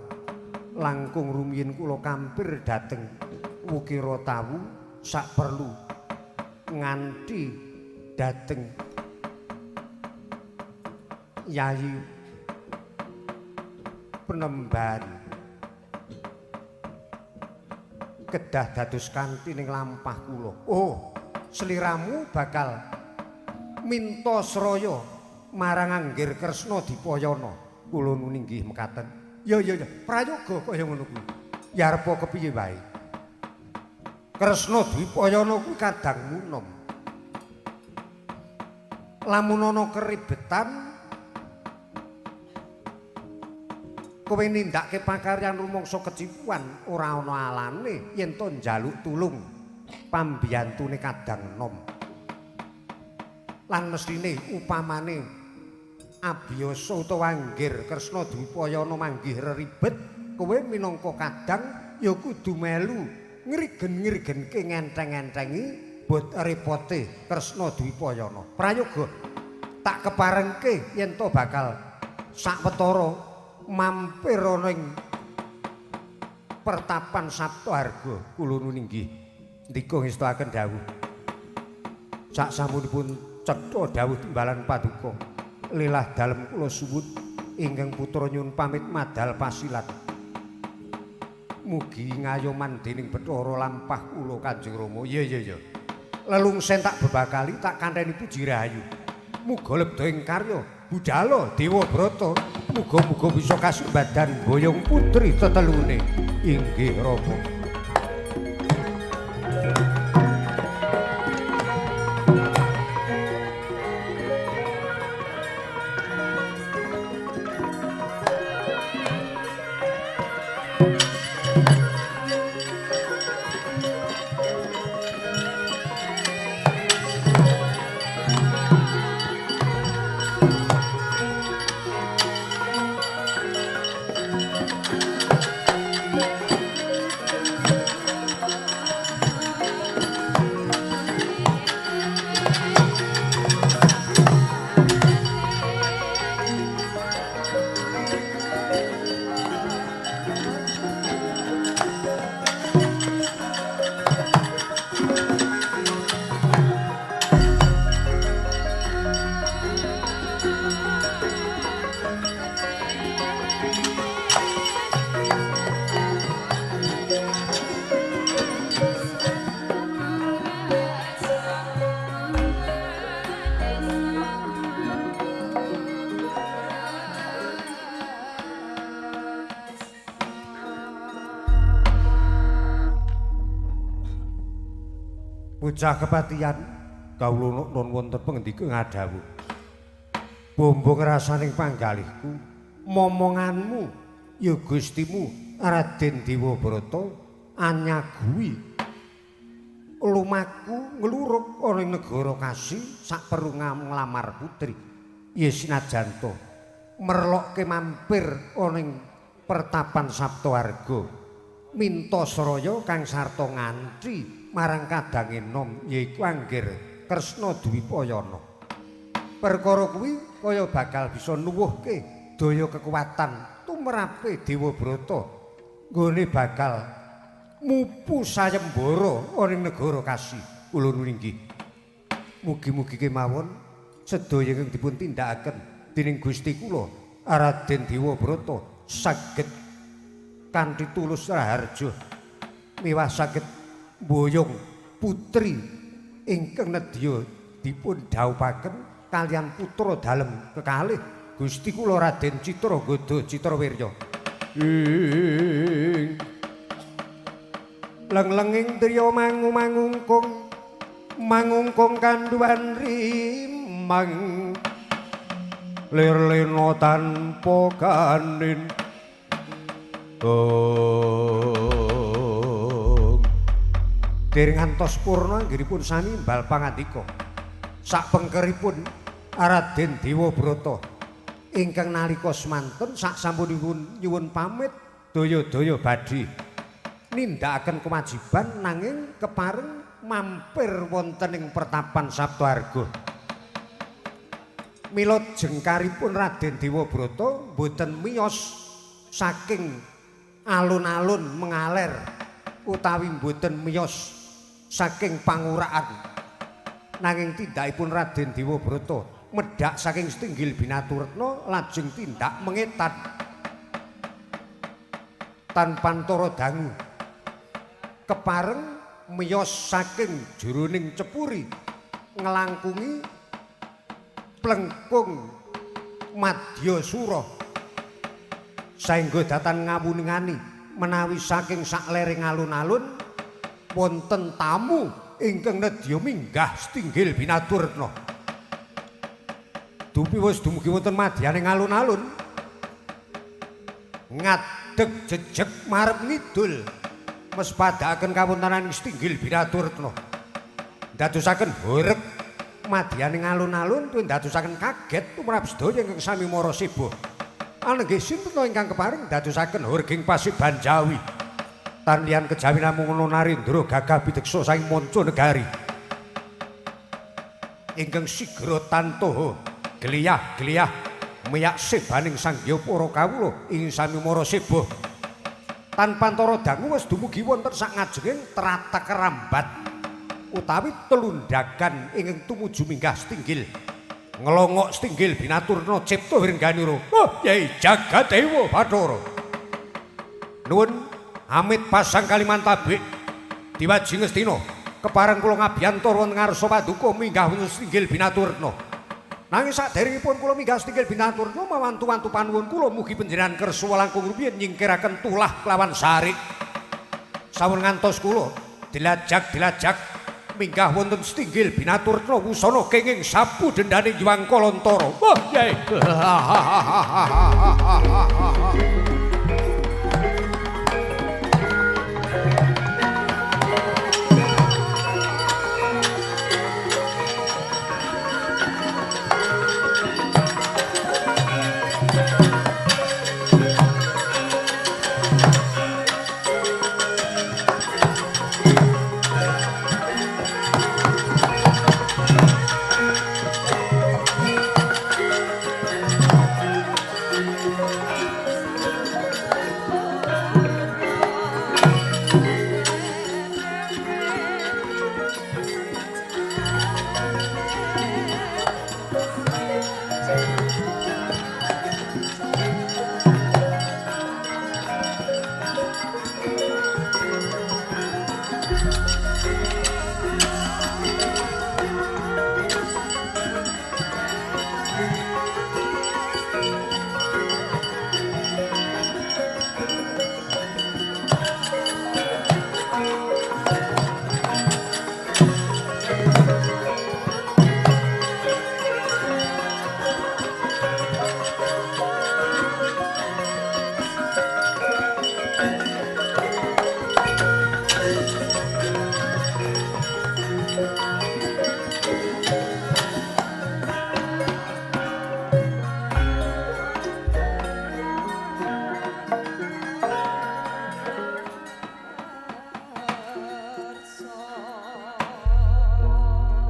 langkung rumiyin kula kampir dhateng Wukira Tawu sak perlu nganti dhateng Yayi Penemban kedah dados kanthi ning lampah kula. Oh, sliramu bakal minta sraya marang Anggir Kresna Dipayana. Kula nuwun inggih mekaten. Ya ya ya, prayoga kaya ngono kuwi. Ya arepa kepiye wae. Kresna Dwipayana kuwi kadang munom. Lamun ana keribetan kowe nindakake pakaryan rumangsa kecipuan ora ana alane yen to njaluk tulung pambiyantune kadang nom. Lan mesthine upamane abiyasa utawa Anggir Kresna Dwipayana manggih reribet, kowe minangka kadang ya kudu melu ngrigen-ngrigenke ngenteng-entengi bot repote Kresna Dwipayana. Prayoga tak keparengke yen to bakal sawetara mampir ana ing pertapan Saptaharga. Kula nuwun inggih ndika ngestakaken dawuh. Sak samunipun cetha dawuh timbalan paduka, lilah dalem kula suwun ingkang putra nyuwun pamit madal pasilat. Mugi ngayoman dening Bathara lampah kula Kanjeng Rama. Iya iya iya. Lelungsen tak bebakali tak kantheni puji rahayu. Muga lebda ing karya budala Dewa Brata. Muga-muga bisa kasumbadan boyong putri tetelune. Inggih Rama. Bocah kepatihan kawula nun wonten pengendika ngadhawuh. Bombong rasaning panggalihku, momonganmu ya Gustimu Raden Dewabrata anyaguhi lumaku ngluruk ana ing negara Kasi saperlu nglamar putri. Ya sinajan to merlokke mampir ana ing pertapan Saptaharga minta sraya kang sarta nganthi marang kadange nom yaiku Anggir Kresna Dwipayana. Perkara kuwi kaya bakal bisa nuwuhke daya kekuatan tumrape Dewabrata nggone bakal Mupu sayembara ana ing negara Kasi. Kula nuwun inggih. Mugi-mugi kemawon sedaya ingkang dipun tindakaken dening Gusti kula Raden Dewabrata saged kanthi tulus raharja miwah saged mboyong putri ingkang nedya dipun dhawuhaken kaliyan putra dalem kekalih Gusti kula Raden Citranggada Citrawirya. Ing leng-lenging driya mangu-mangungkung mangungkung kandhuwan rimang lir-lena tanpa kanin. Dereng ngantos purna anggenipun sami imbal pangandika sakpengkeripun Raden Dewabrata ingkang nalika semanten saksampunipun nyuwun pamit daya-daya badhe nindakaken kewajiban nanging kepareng mampir wonten ing pertapan Saptaarga. Mila jengkaripun Raden Dewabrata mboten miyos saking alun-alun mengaler utawi mboten miyos saking panguraan, nanging tindakipun Raden Dewabrata medhak saking setinggil Binaturetna lajeng tindak mengetan tanpa antara dangu kepareng miyos saking jroning cepuri nglangkungi plengkung Madyasura saengga datan ngawuningani menawi saking saklering alun-alun wonten tamu ingkang nedya minggah setinggil Binaturetna. Dupi wis dumugi wonten madyaning alun-alun ngadeg jejeg marep ngidul mespadakaken kawontenan setinggil Binaturetna. Ndadosaken horeg madyaning alun-alun tuwin ndadosaken kaget tumrap sedaya ingkang sami mara seba. Anenggih sinten ingkang kepareng ndadosaken horging Pasiban Jawi. Tan liyan kejawi namung Narendra gagah pideksa saking manca negari. Ingkang sigra tantoha gliyah-gliyah miyak sebaning Sang Hyang para kawula ing sami mara seba. Tanpa antara dangu wis dumugi wonten sak ngajenging tratag rambat utawi telundagan ingkang tumuju minggah setinggil. Nglongok setinggil Binaturna cipta wirengganira. Oh, Yai Jagadewa Bathara. Nuwun amit pasang Kalimantabik diwaji ngestina kepareng kula ngabyantor wonten ngarsa paduka minggah wonten setinggil Binaturna. Nanging saderengipun kula minggah setinggil Binaturna mawantu-wantu panuwun kula mugi panjenengan kersa langkung rumiyin nyingkiraken tulah kelawan sarik. Sampun ngantos kula dilajak-dilajak minggah wonten setinggil Binaturna wusana kenging sapu dendane Hyang Kalantara. Wah, Yai.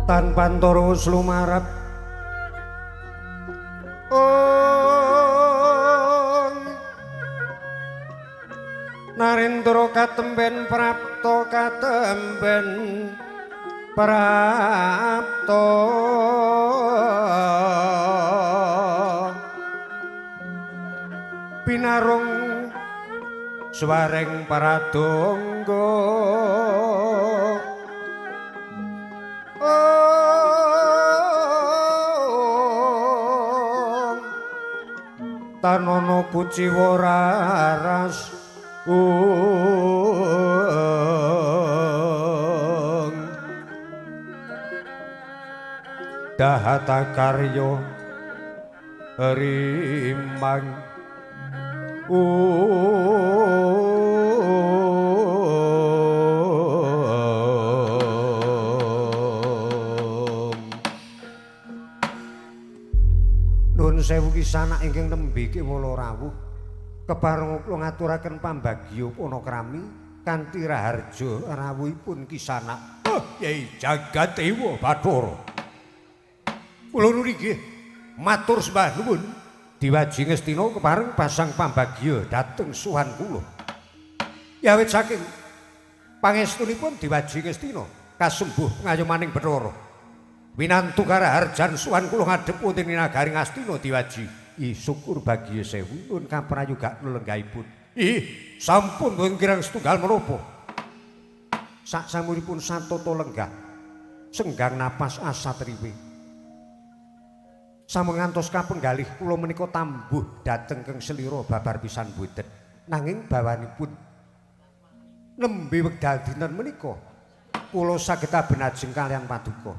Tanpa antara wis lumarap Narendra katemben Prabu Kemben prapta pinarung swareng paradongga. Tanono kuciwa raras dahata karya rimang Nuwun sewu kisanak ingkang nembe kewala rawuh kepareng kula ngaturaken pambagya panakrami kanthi raharja rawuhipun kisanak. Oh, Yai Jagadewa Bathara. Kula nuwun inggih matur sembah nuwun diwaji Ngastina kepareng pasang pambagya dhateng suwan kula. Yawit saking pangestunipun diwaji Ngastina kasembuh ngayomaning Bathara. Winantu karaharjan suwan kula ngadhep wonten ing nagari Ngastina diwaji. Ih syukur bagya sewu nuwun kaprayogakna lenggahipun. Ih sampun boten kirang setunggal menapa. Sak samunipun satata lenggah senggang napas asatriwe. Sampun ngantos kapenggalih kula menika tambuh dhateng keng selira babar pisan boten. Nanging bawanipun nembe wekdal dinten menika kula saged abenajeng kaliyan paduka.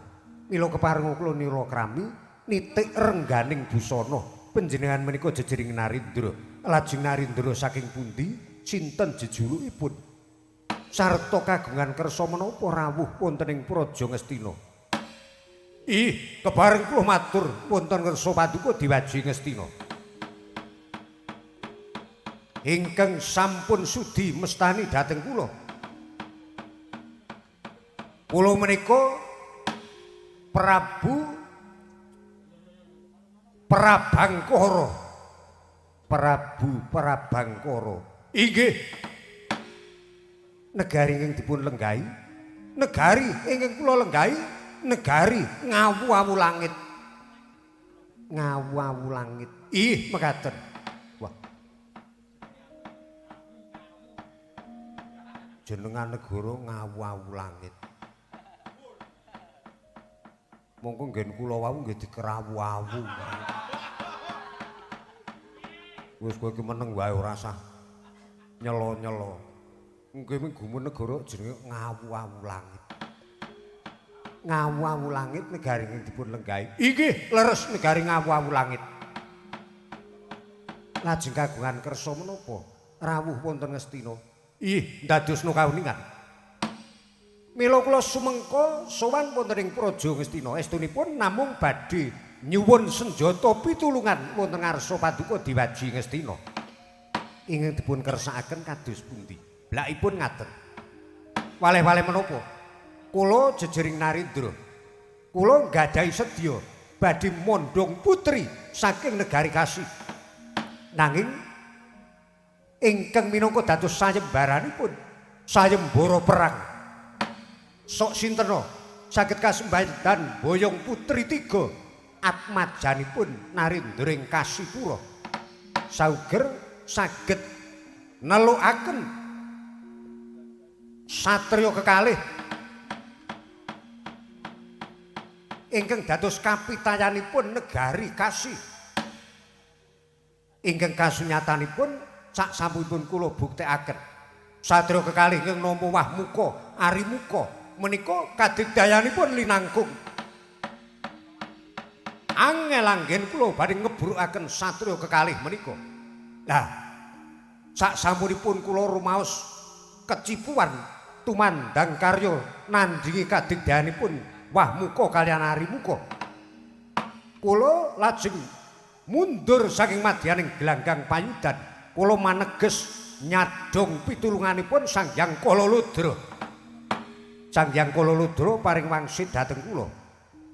Mila kepareng kula nira krami nitik rengganing busana panjenengan menika jejering Narendra. Lajeng Narendra saking pundi sinten jejulukipun sarta kagungan kersa menapa rawuh wonten ing Praja Ngastina. Ih, kepareng kula matur wonten kersa paduka diwaji Ngastina. Ingkang sampun sudi mestani dhateng kula. Kula menika Prabu Prabangkara. Prabu Prabangkara. Inggih. Negari ingkang dipun lenggahi, negari ingkang kula lenggahi, negari ngawu-awu langit. Ngawu-awu langit. Ih, mekaten. Wah. Jenengan negara ngawu-awu langit. Mongko nggen kula wau nggih dikerawu-awu. Wis kowe iki meneng wae ora usah nyelo-nyelo. Nggih mung gumun negara jenenge ngawu-awu langit. Ngawu-awu langit negari ingkang dipun lenggahi. Inggih, leres negari ngawu-awu langit. Lajeng kagungan kersa menapa rawuh wonten Ngastina? Ih, ndadosna kauningan. Mila kula sumengko sowan wonten ing Praja Ngastina. Estunipun namung badhe nyuwun senjata pitulungan wonten ngarsa paduka diwaji Ngastina. Ingkang dipun kersakaken kados pundi? Blakipun ngaten. Waleh-waleh menapa? Kula jejering Narendra. Kula nggadahi sedya badhe mondhong putri saking negari Kasi. Nanging ingkang minangka dados sayembaranipun sayembara perang. Sok sintena saged kasembadan boyong putri tiga atmajanipun Narendra ing Kasipura. Sauger saged nelukaken satriya kekalih ingkang dados kapitayanipun negari Kasi. Ingkang kasunyatanipun sak sampunipun kula buktekaken satriya kekalih ingkang nampa Wahmuka Arimuka menika kadigdayanipun linangkung. Angel anggen kula badhe ngebrukaken satriya kekalih menika. Lah sak sampunipun kula rumaos kecipuan tumandang karya nandhingi kadigdayanipun Wahmuka kaliyan Arimuka, kula lajeng mundur saking madyaning gelanggang payudan. Kula maneges nyadhong pitulunganipun Sang Hyang Kalaludra. Sang Hyang Kalaludra paring wangsit dhateng kula.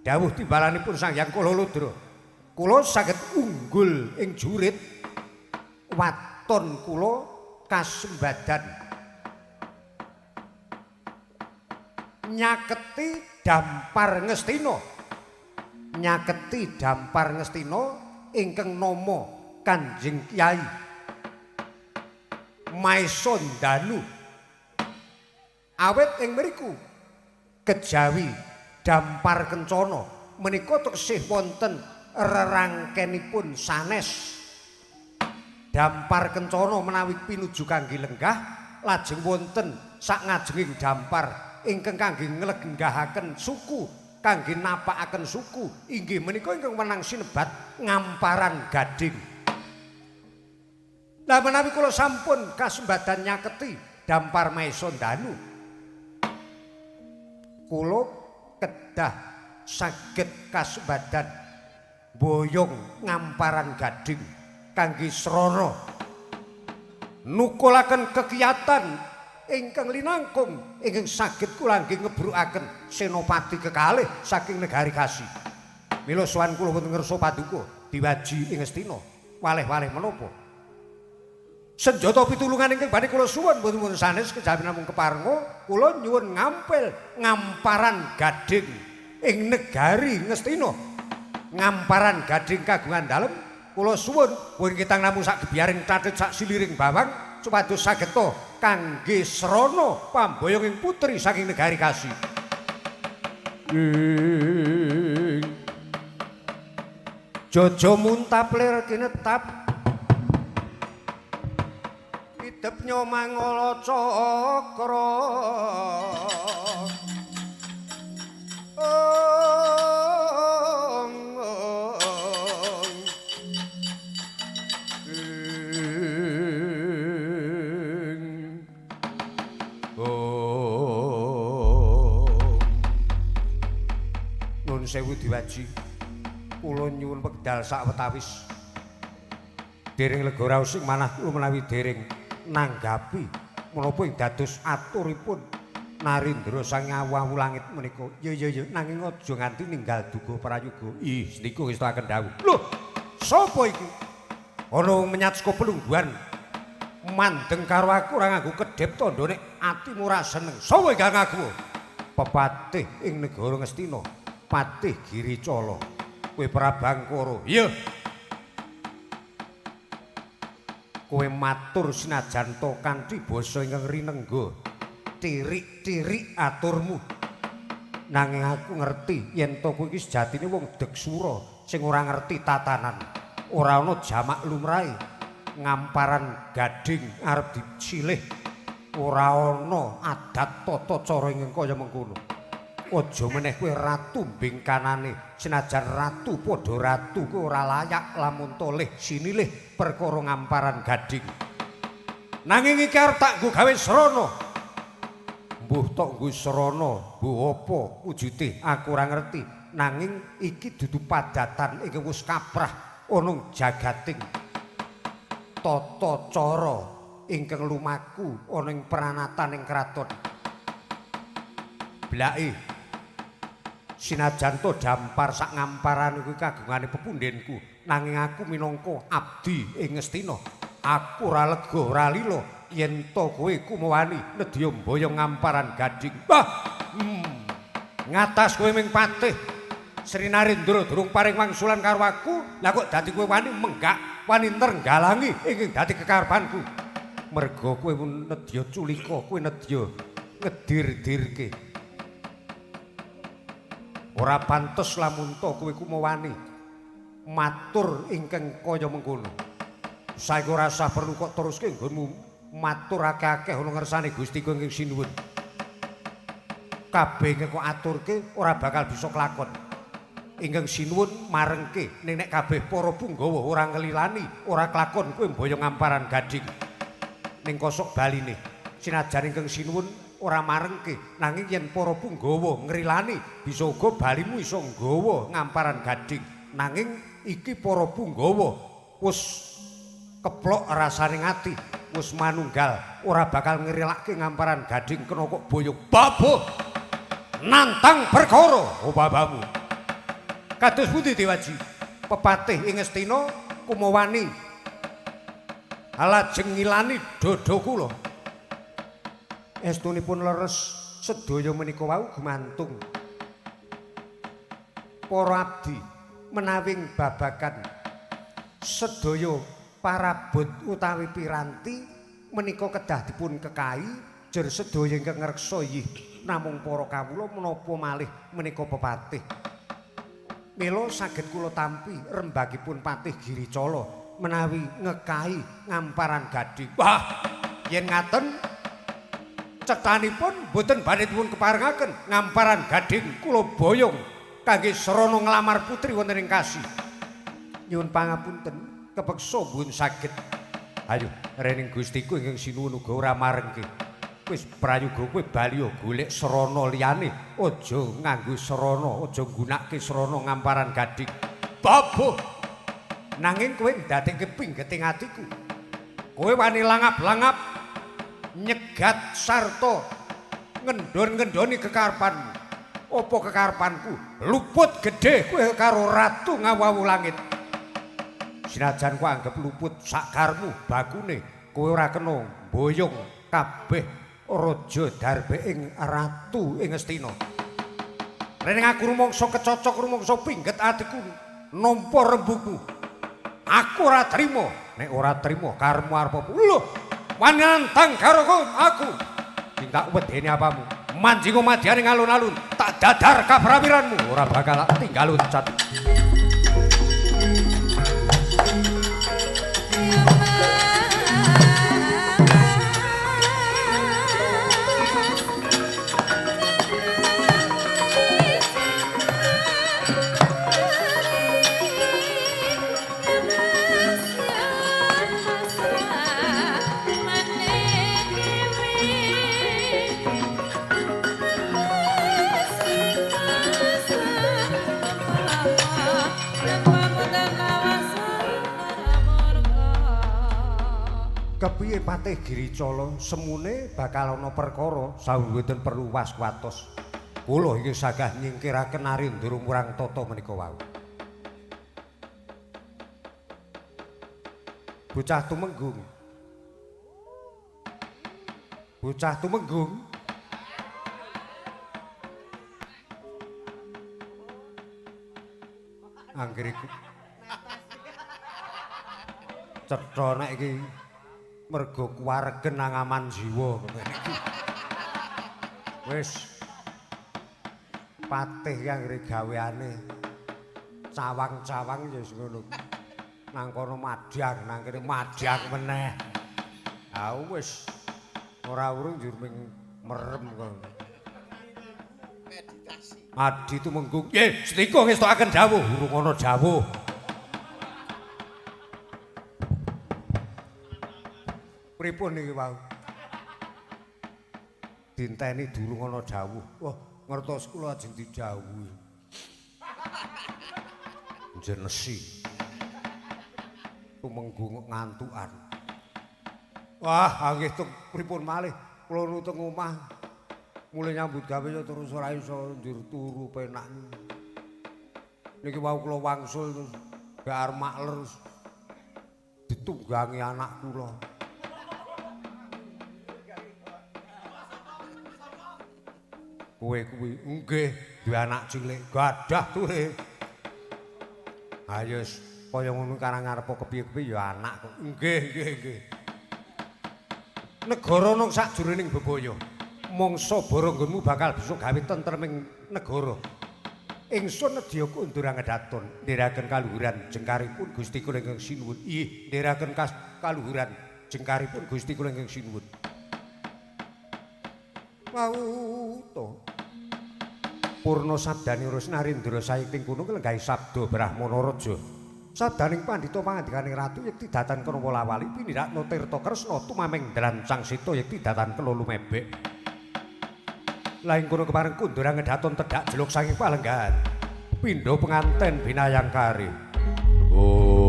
Dawuh timbalanipun Sang Hyang Kalaludra, kula saged unggul ing jurit waton kula kasembadan Nyaketi Dampar Ngastina. Nyaketi Dampar Ngastina ingkang nama Kanjeng Kyai Maesa Ndanu. Awit ing mriku kejawi Dampar Kencana menika teksih wonten rerangkenipun sanes. Dampar Kencana menawi pinuju kangge lenggah lajeng wonten sak ngajenging dampar ingkang kangge nglenggahaken suku, kangge napakaken suku, inggih menika ingkang wenang sinebat Ngamparan Gading. Lah menawi kula sampun kasembadan nyaketi Dampar Maesa Ndanu, kula kedah saged kasembadan boyong Ngamparan Gading kangge srana nukulaken kekiyatan ingkang linangkung ingkang saged kula nggih ngebrukaken senopati kekalih saking negari Kasi. Mila sowan kula wonten ngersa paduka diwaji ing Ngastina waleh-waleh menapa. Senjata pitulungan ingkang badhe kula suwun mboten wonten sanes kejawi namung keparenga kula nyuwun ngampil Ngamparan Gading ing negari Ngastina. Ngamparan Gading kagungan dalem kula suwun pun kitang namung sak gebiaring thathit sak siliring bawang supados sageta kangge srana pamboyonging putri saking negari Kasi. Jojo muntap lir kinetap idep nyomangala cakra. Nun sewu diwaji, kula nyuwun wekdal sawetawis. Dereng lega raos ing manah kula menawi dereng nanggapi menapa ing dados aturipun Narendra sang awu-awu langit menika. Ya ya ya, nanging aja nganti ninggal duga prayoga. Ih, niku ngestakaken dawuh. Lho, sapa iki? Ana wong menyat saka pelungguhan mandeng karo aku ora nganggo kedhep tandha nek atimu ora seneng. Sapa iki ngaku? Pepatih ing negara Ngastina, Patih Giricala. Kowe Prabangkara. Iya. Kowe matur senajan to kanthi basa ingkang rinengga. Tirik-tirik aturmu. Nanging aku ngerti yen to kowe iki sejatine wong deksura sing ora ngerti tatanan. Ora ana jamak lumrahe. Ngamparan Gading arep disilih. Ora ana adat tata cara ingkang kaya mengkono. Aja meneh kowe ratu mbingkanane, senajan ratu padha ratu kowe ora layak lamun toleh sinilih perkara Ngamparan Gading. Nanging iki arep tak nggo gawe srana. Mbuh tok nggo srana, mbuh apa wujude aku ora ngerti. Nanging iki dudu padatan ingkang wis kaprah ana jagating tata cara ingkang lumaku ana ing pranatan ing kraton. Blake sinajan to dampar sak ngamparan kuwi kagungane pepundhenku, nanging aku minangka abdi ing Ngastina, aku ora lega ora lila yen to kowe kumawani nedya mboyong Ngamparan Gading. Wah, ngatas kowe ming patih Sri Narendra durung paring wangsulan karo aku, lah kok dadi kowe wani menggak, wani nrenggalangi ingkang dadi kekarepanku. Merga kowe nedya culika, kowe nedya ngedir-dirke. Ora pantes lamun to kowe kumawani matur ingkang kaya mengkono. Saiki ora usah perlu kok teruske nggonmu matur akeh-akeh ana ngersane Gusti ingkang sinuwun. Kabeh ingkang kok aturke ora bakal bisa kelakon. Ingkang sinuwun marengke ning nek kabeh para punggawa ora ngelilani, ora kelakon kowe mboyong Ngamparan Gading. Ning kosok baline sinajan ingkang sinuwun ora marengke, nanging yen para punggawa ngrilani bisa uga balimu iso nggawa Ngamparan Gading. Nanging iki para punggawa wis keplok rasane ati, wis manunggal ora bakal ngrilake Ngamparan Gading kena kok boyong babuh nantang perkara obabamu. Kados pundi Dewaji? Pepatih ing Ngastina kumawani lajeng ngilani dada kula. Estunipun leres Sedaya menika wau gumantung para abdi menawing babagan sedaya parabot utawi piranti menika kedah dipun kekahi jer sedaya ingkang ngreksa yih namung para kawula menapa malih menika pepatih. Mila saged kula tampi rembagipun Patih Giricala menawi ngekahi ngamparan gading. Wah, yen ngaten cethanipun boten badhe dipun keparengaken ngamparan gading kula boyong kangge srana nglamar putri wonten ing Kasi. Nyuwun pangapunten, kepeksa mboten saged. Ayo rening Gustiku ingkang sinuwun uga ora marengke. Wis prayoga kowe bali golek srana liyane, aja nganggo srana, aja nggunakake srana ngamparan gading. Babuh. Nanging kowe ndadekke pinggeting atiku. Kowe wani langap-langap nyegat sarta ngendon-ngendoni kekarepanmu. Apa kekarepanku? Luput gedhe kowe karo ratu ngawawu langit. Sinajan kowe anggep luput sakarmu bakune, kowe ora kena mboyong kabeh raja darbe ing ratu ing Astina. Rene aku rumangsa kecocok rumangsa pingget atiku nampa rembugmu. Aku ora trima. Nek ora trima karepmu arep apa? Lho, wani nantang karo aku. Sing tak wedeni apamu? Manjingo madyane alun-alun, tak dadar kaprawiranmu, ora bakal tinggal loncat. Kepiye Patih Giricala semune bakal ana perkara sawetara perlu waswatos. Kula iki sagah nyingkiraken Narendra murang tata menika wau. Bocah tumenggung. Bocah tumenggung. Anggere iku cetha nek iki mergo kuwaregen nang aman jiwa. Wis patih ki anggere gaweane cawang-cawang ya wis ngono. Nang kono madhang, nang kene madhang meneh. Ha wis ora urung njur ming merem kok.
Meditasi.
Adi tumenggung. Nggih, sedika ngestokaken dawuh, urung ana dawuh. Pripun niki wau? Dinteni durung ana dawuh. Wah, ngertos kula ajeng didhawuhi. Jenesi. Tumenggung ngantukan. Wah, nggih tung pripun malih kula nu teng omah. Mulih nyambut gawe ya terus ora iso njur turu penak. Niki wau kula wangsul terus gak arep makler ditunggangi anak kula. Kowe kuwi nggih duwe anak cilik gadah tuhe. Ayo kaya ngono karang arep kepiye-kepiye ya anak kok. Nggih nggih nggih. Negara nang sakjroning bebaya. Mangsa bara nggonmu bakal bisa gawe tentreming negara. Ingsun nedya kondur angedaton ndherekaken kaluhuran jengkaripun Gusti kula ingkang sinuwun. Ih, ndherekaken kaluhuran jengkaripun Gusti kula ingkang sinuwun. Wau to. Purna sabdane Rus Narendra sayekting kono kelenggahi sabda Brahmana Raja. Sabdaning pandhita pangandikaning ratu yekti datan kena wolawali pinirakna Tirta Kresna tumameng drancang sita yekti datan kena lumebek. Lah ing kono kepareng kundur angedaton tedhak jeluk saking palenggahan. Pindha penganten binayangkari. Oh.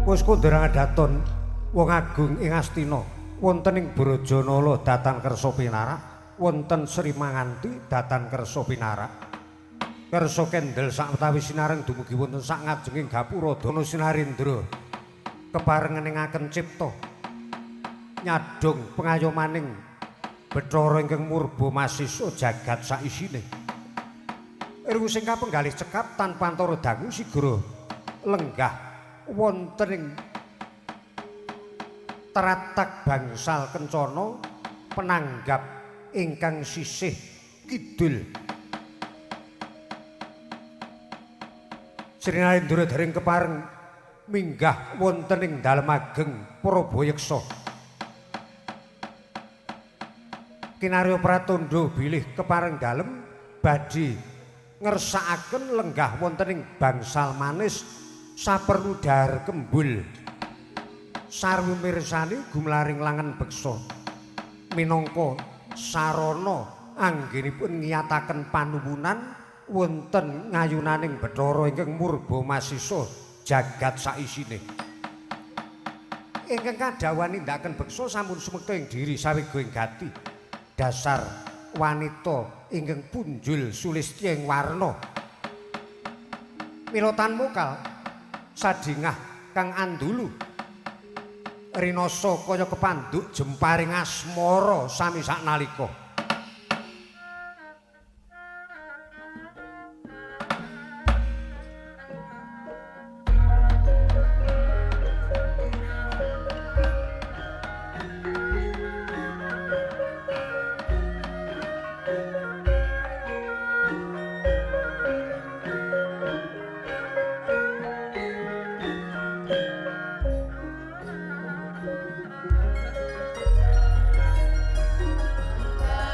Wis kondhang daton wong agung ing Astina wonten ing Brajanala datan kersa pinarak, wonten Sri Manganti datan kersa pinarak. Kersa kendel sawetawis sinareng dumugi wonten sak ngajenging gapura dana sinarendra kepareng ngeningaken cipta nyadhong pengayomaning Bathara ingkang murba masisa jagat saisine. Irung sing kapenggalih cekap tanpa antara dangu sigra lenggah wonten ing teratak bangsal kencana penanggap ingkang sisih kidul. Sri Narendra dereng kepareng minggah wonten ing dalem ageng Prabayeksa. Kinarya pratandha bilih kepareng dalem badhe ngersakaken lenggah wonten ing bangsal manis saperlu dahar kembul. Sarwi mirsani gumlaring langen beksa minangka sarana anggenipun ngiyataken panuwunan wonten ngayunaning Bathara ingkang murba masisa jagat saisine. Ingkang kadhawuhan nindakaken beksa sampun sumekta ing diri sawega ing gati dasar wanita ingkang punjul sulistya ing warna. Mila tan mokal sadingah kang andulu rinasa kaya kepanduk jemparing asmara sami saknalika.
Bye.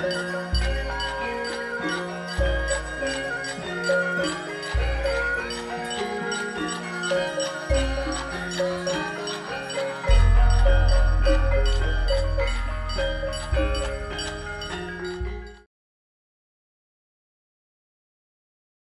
Thank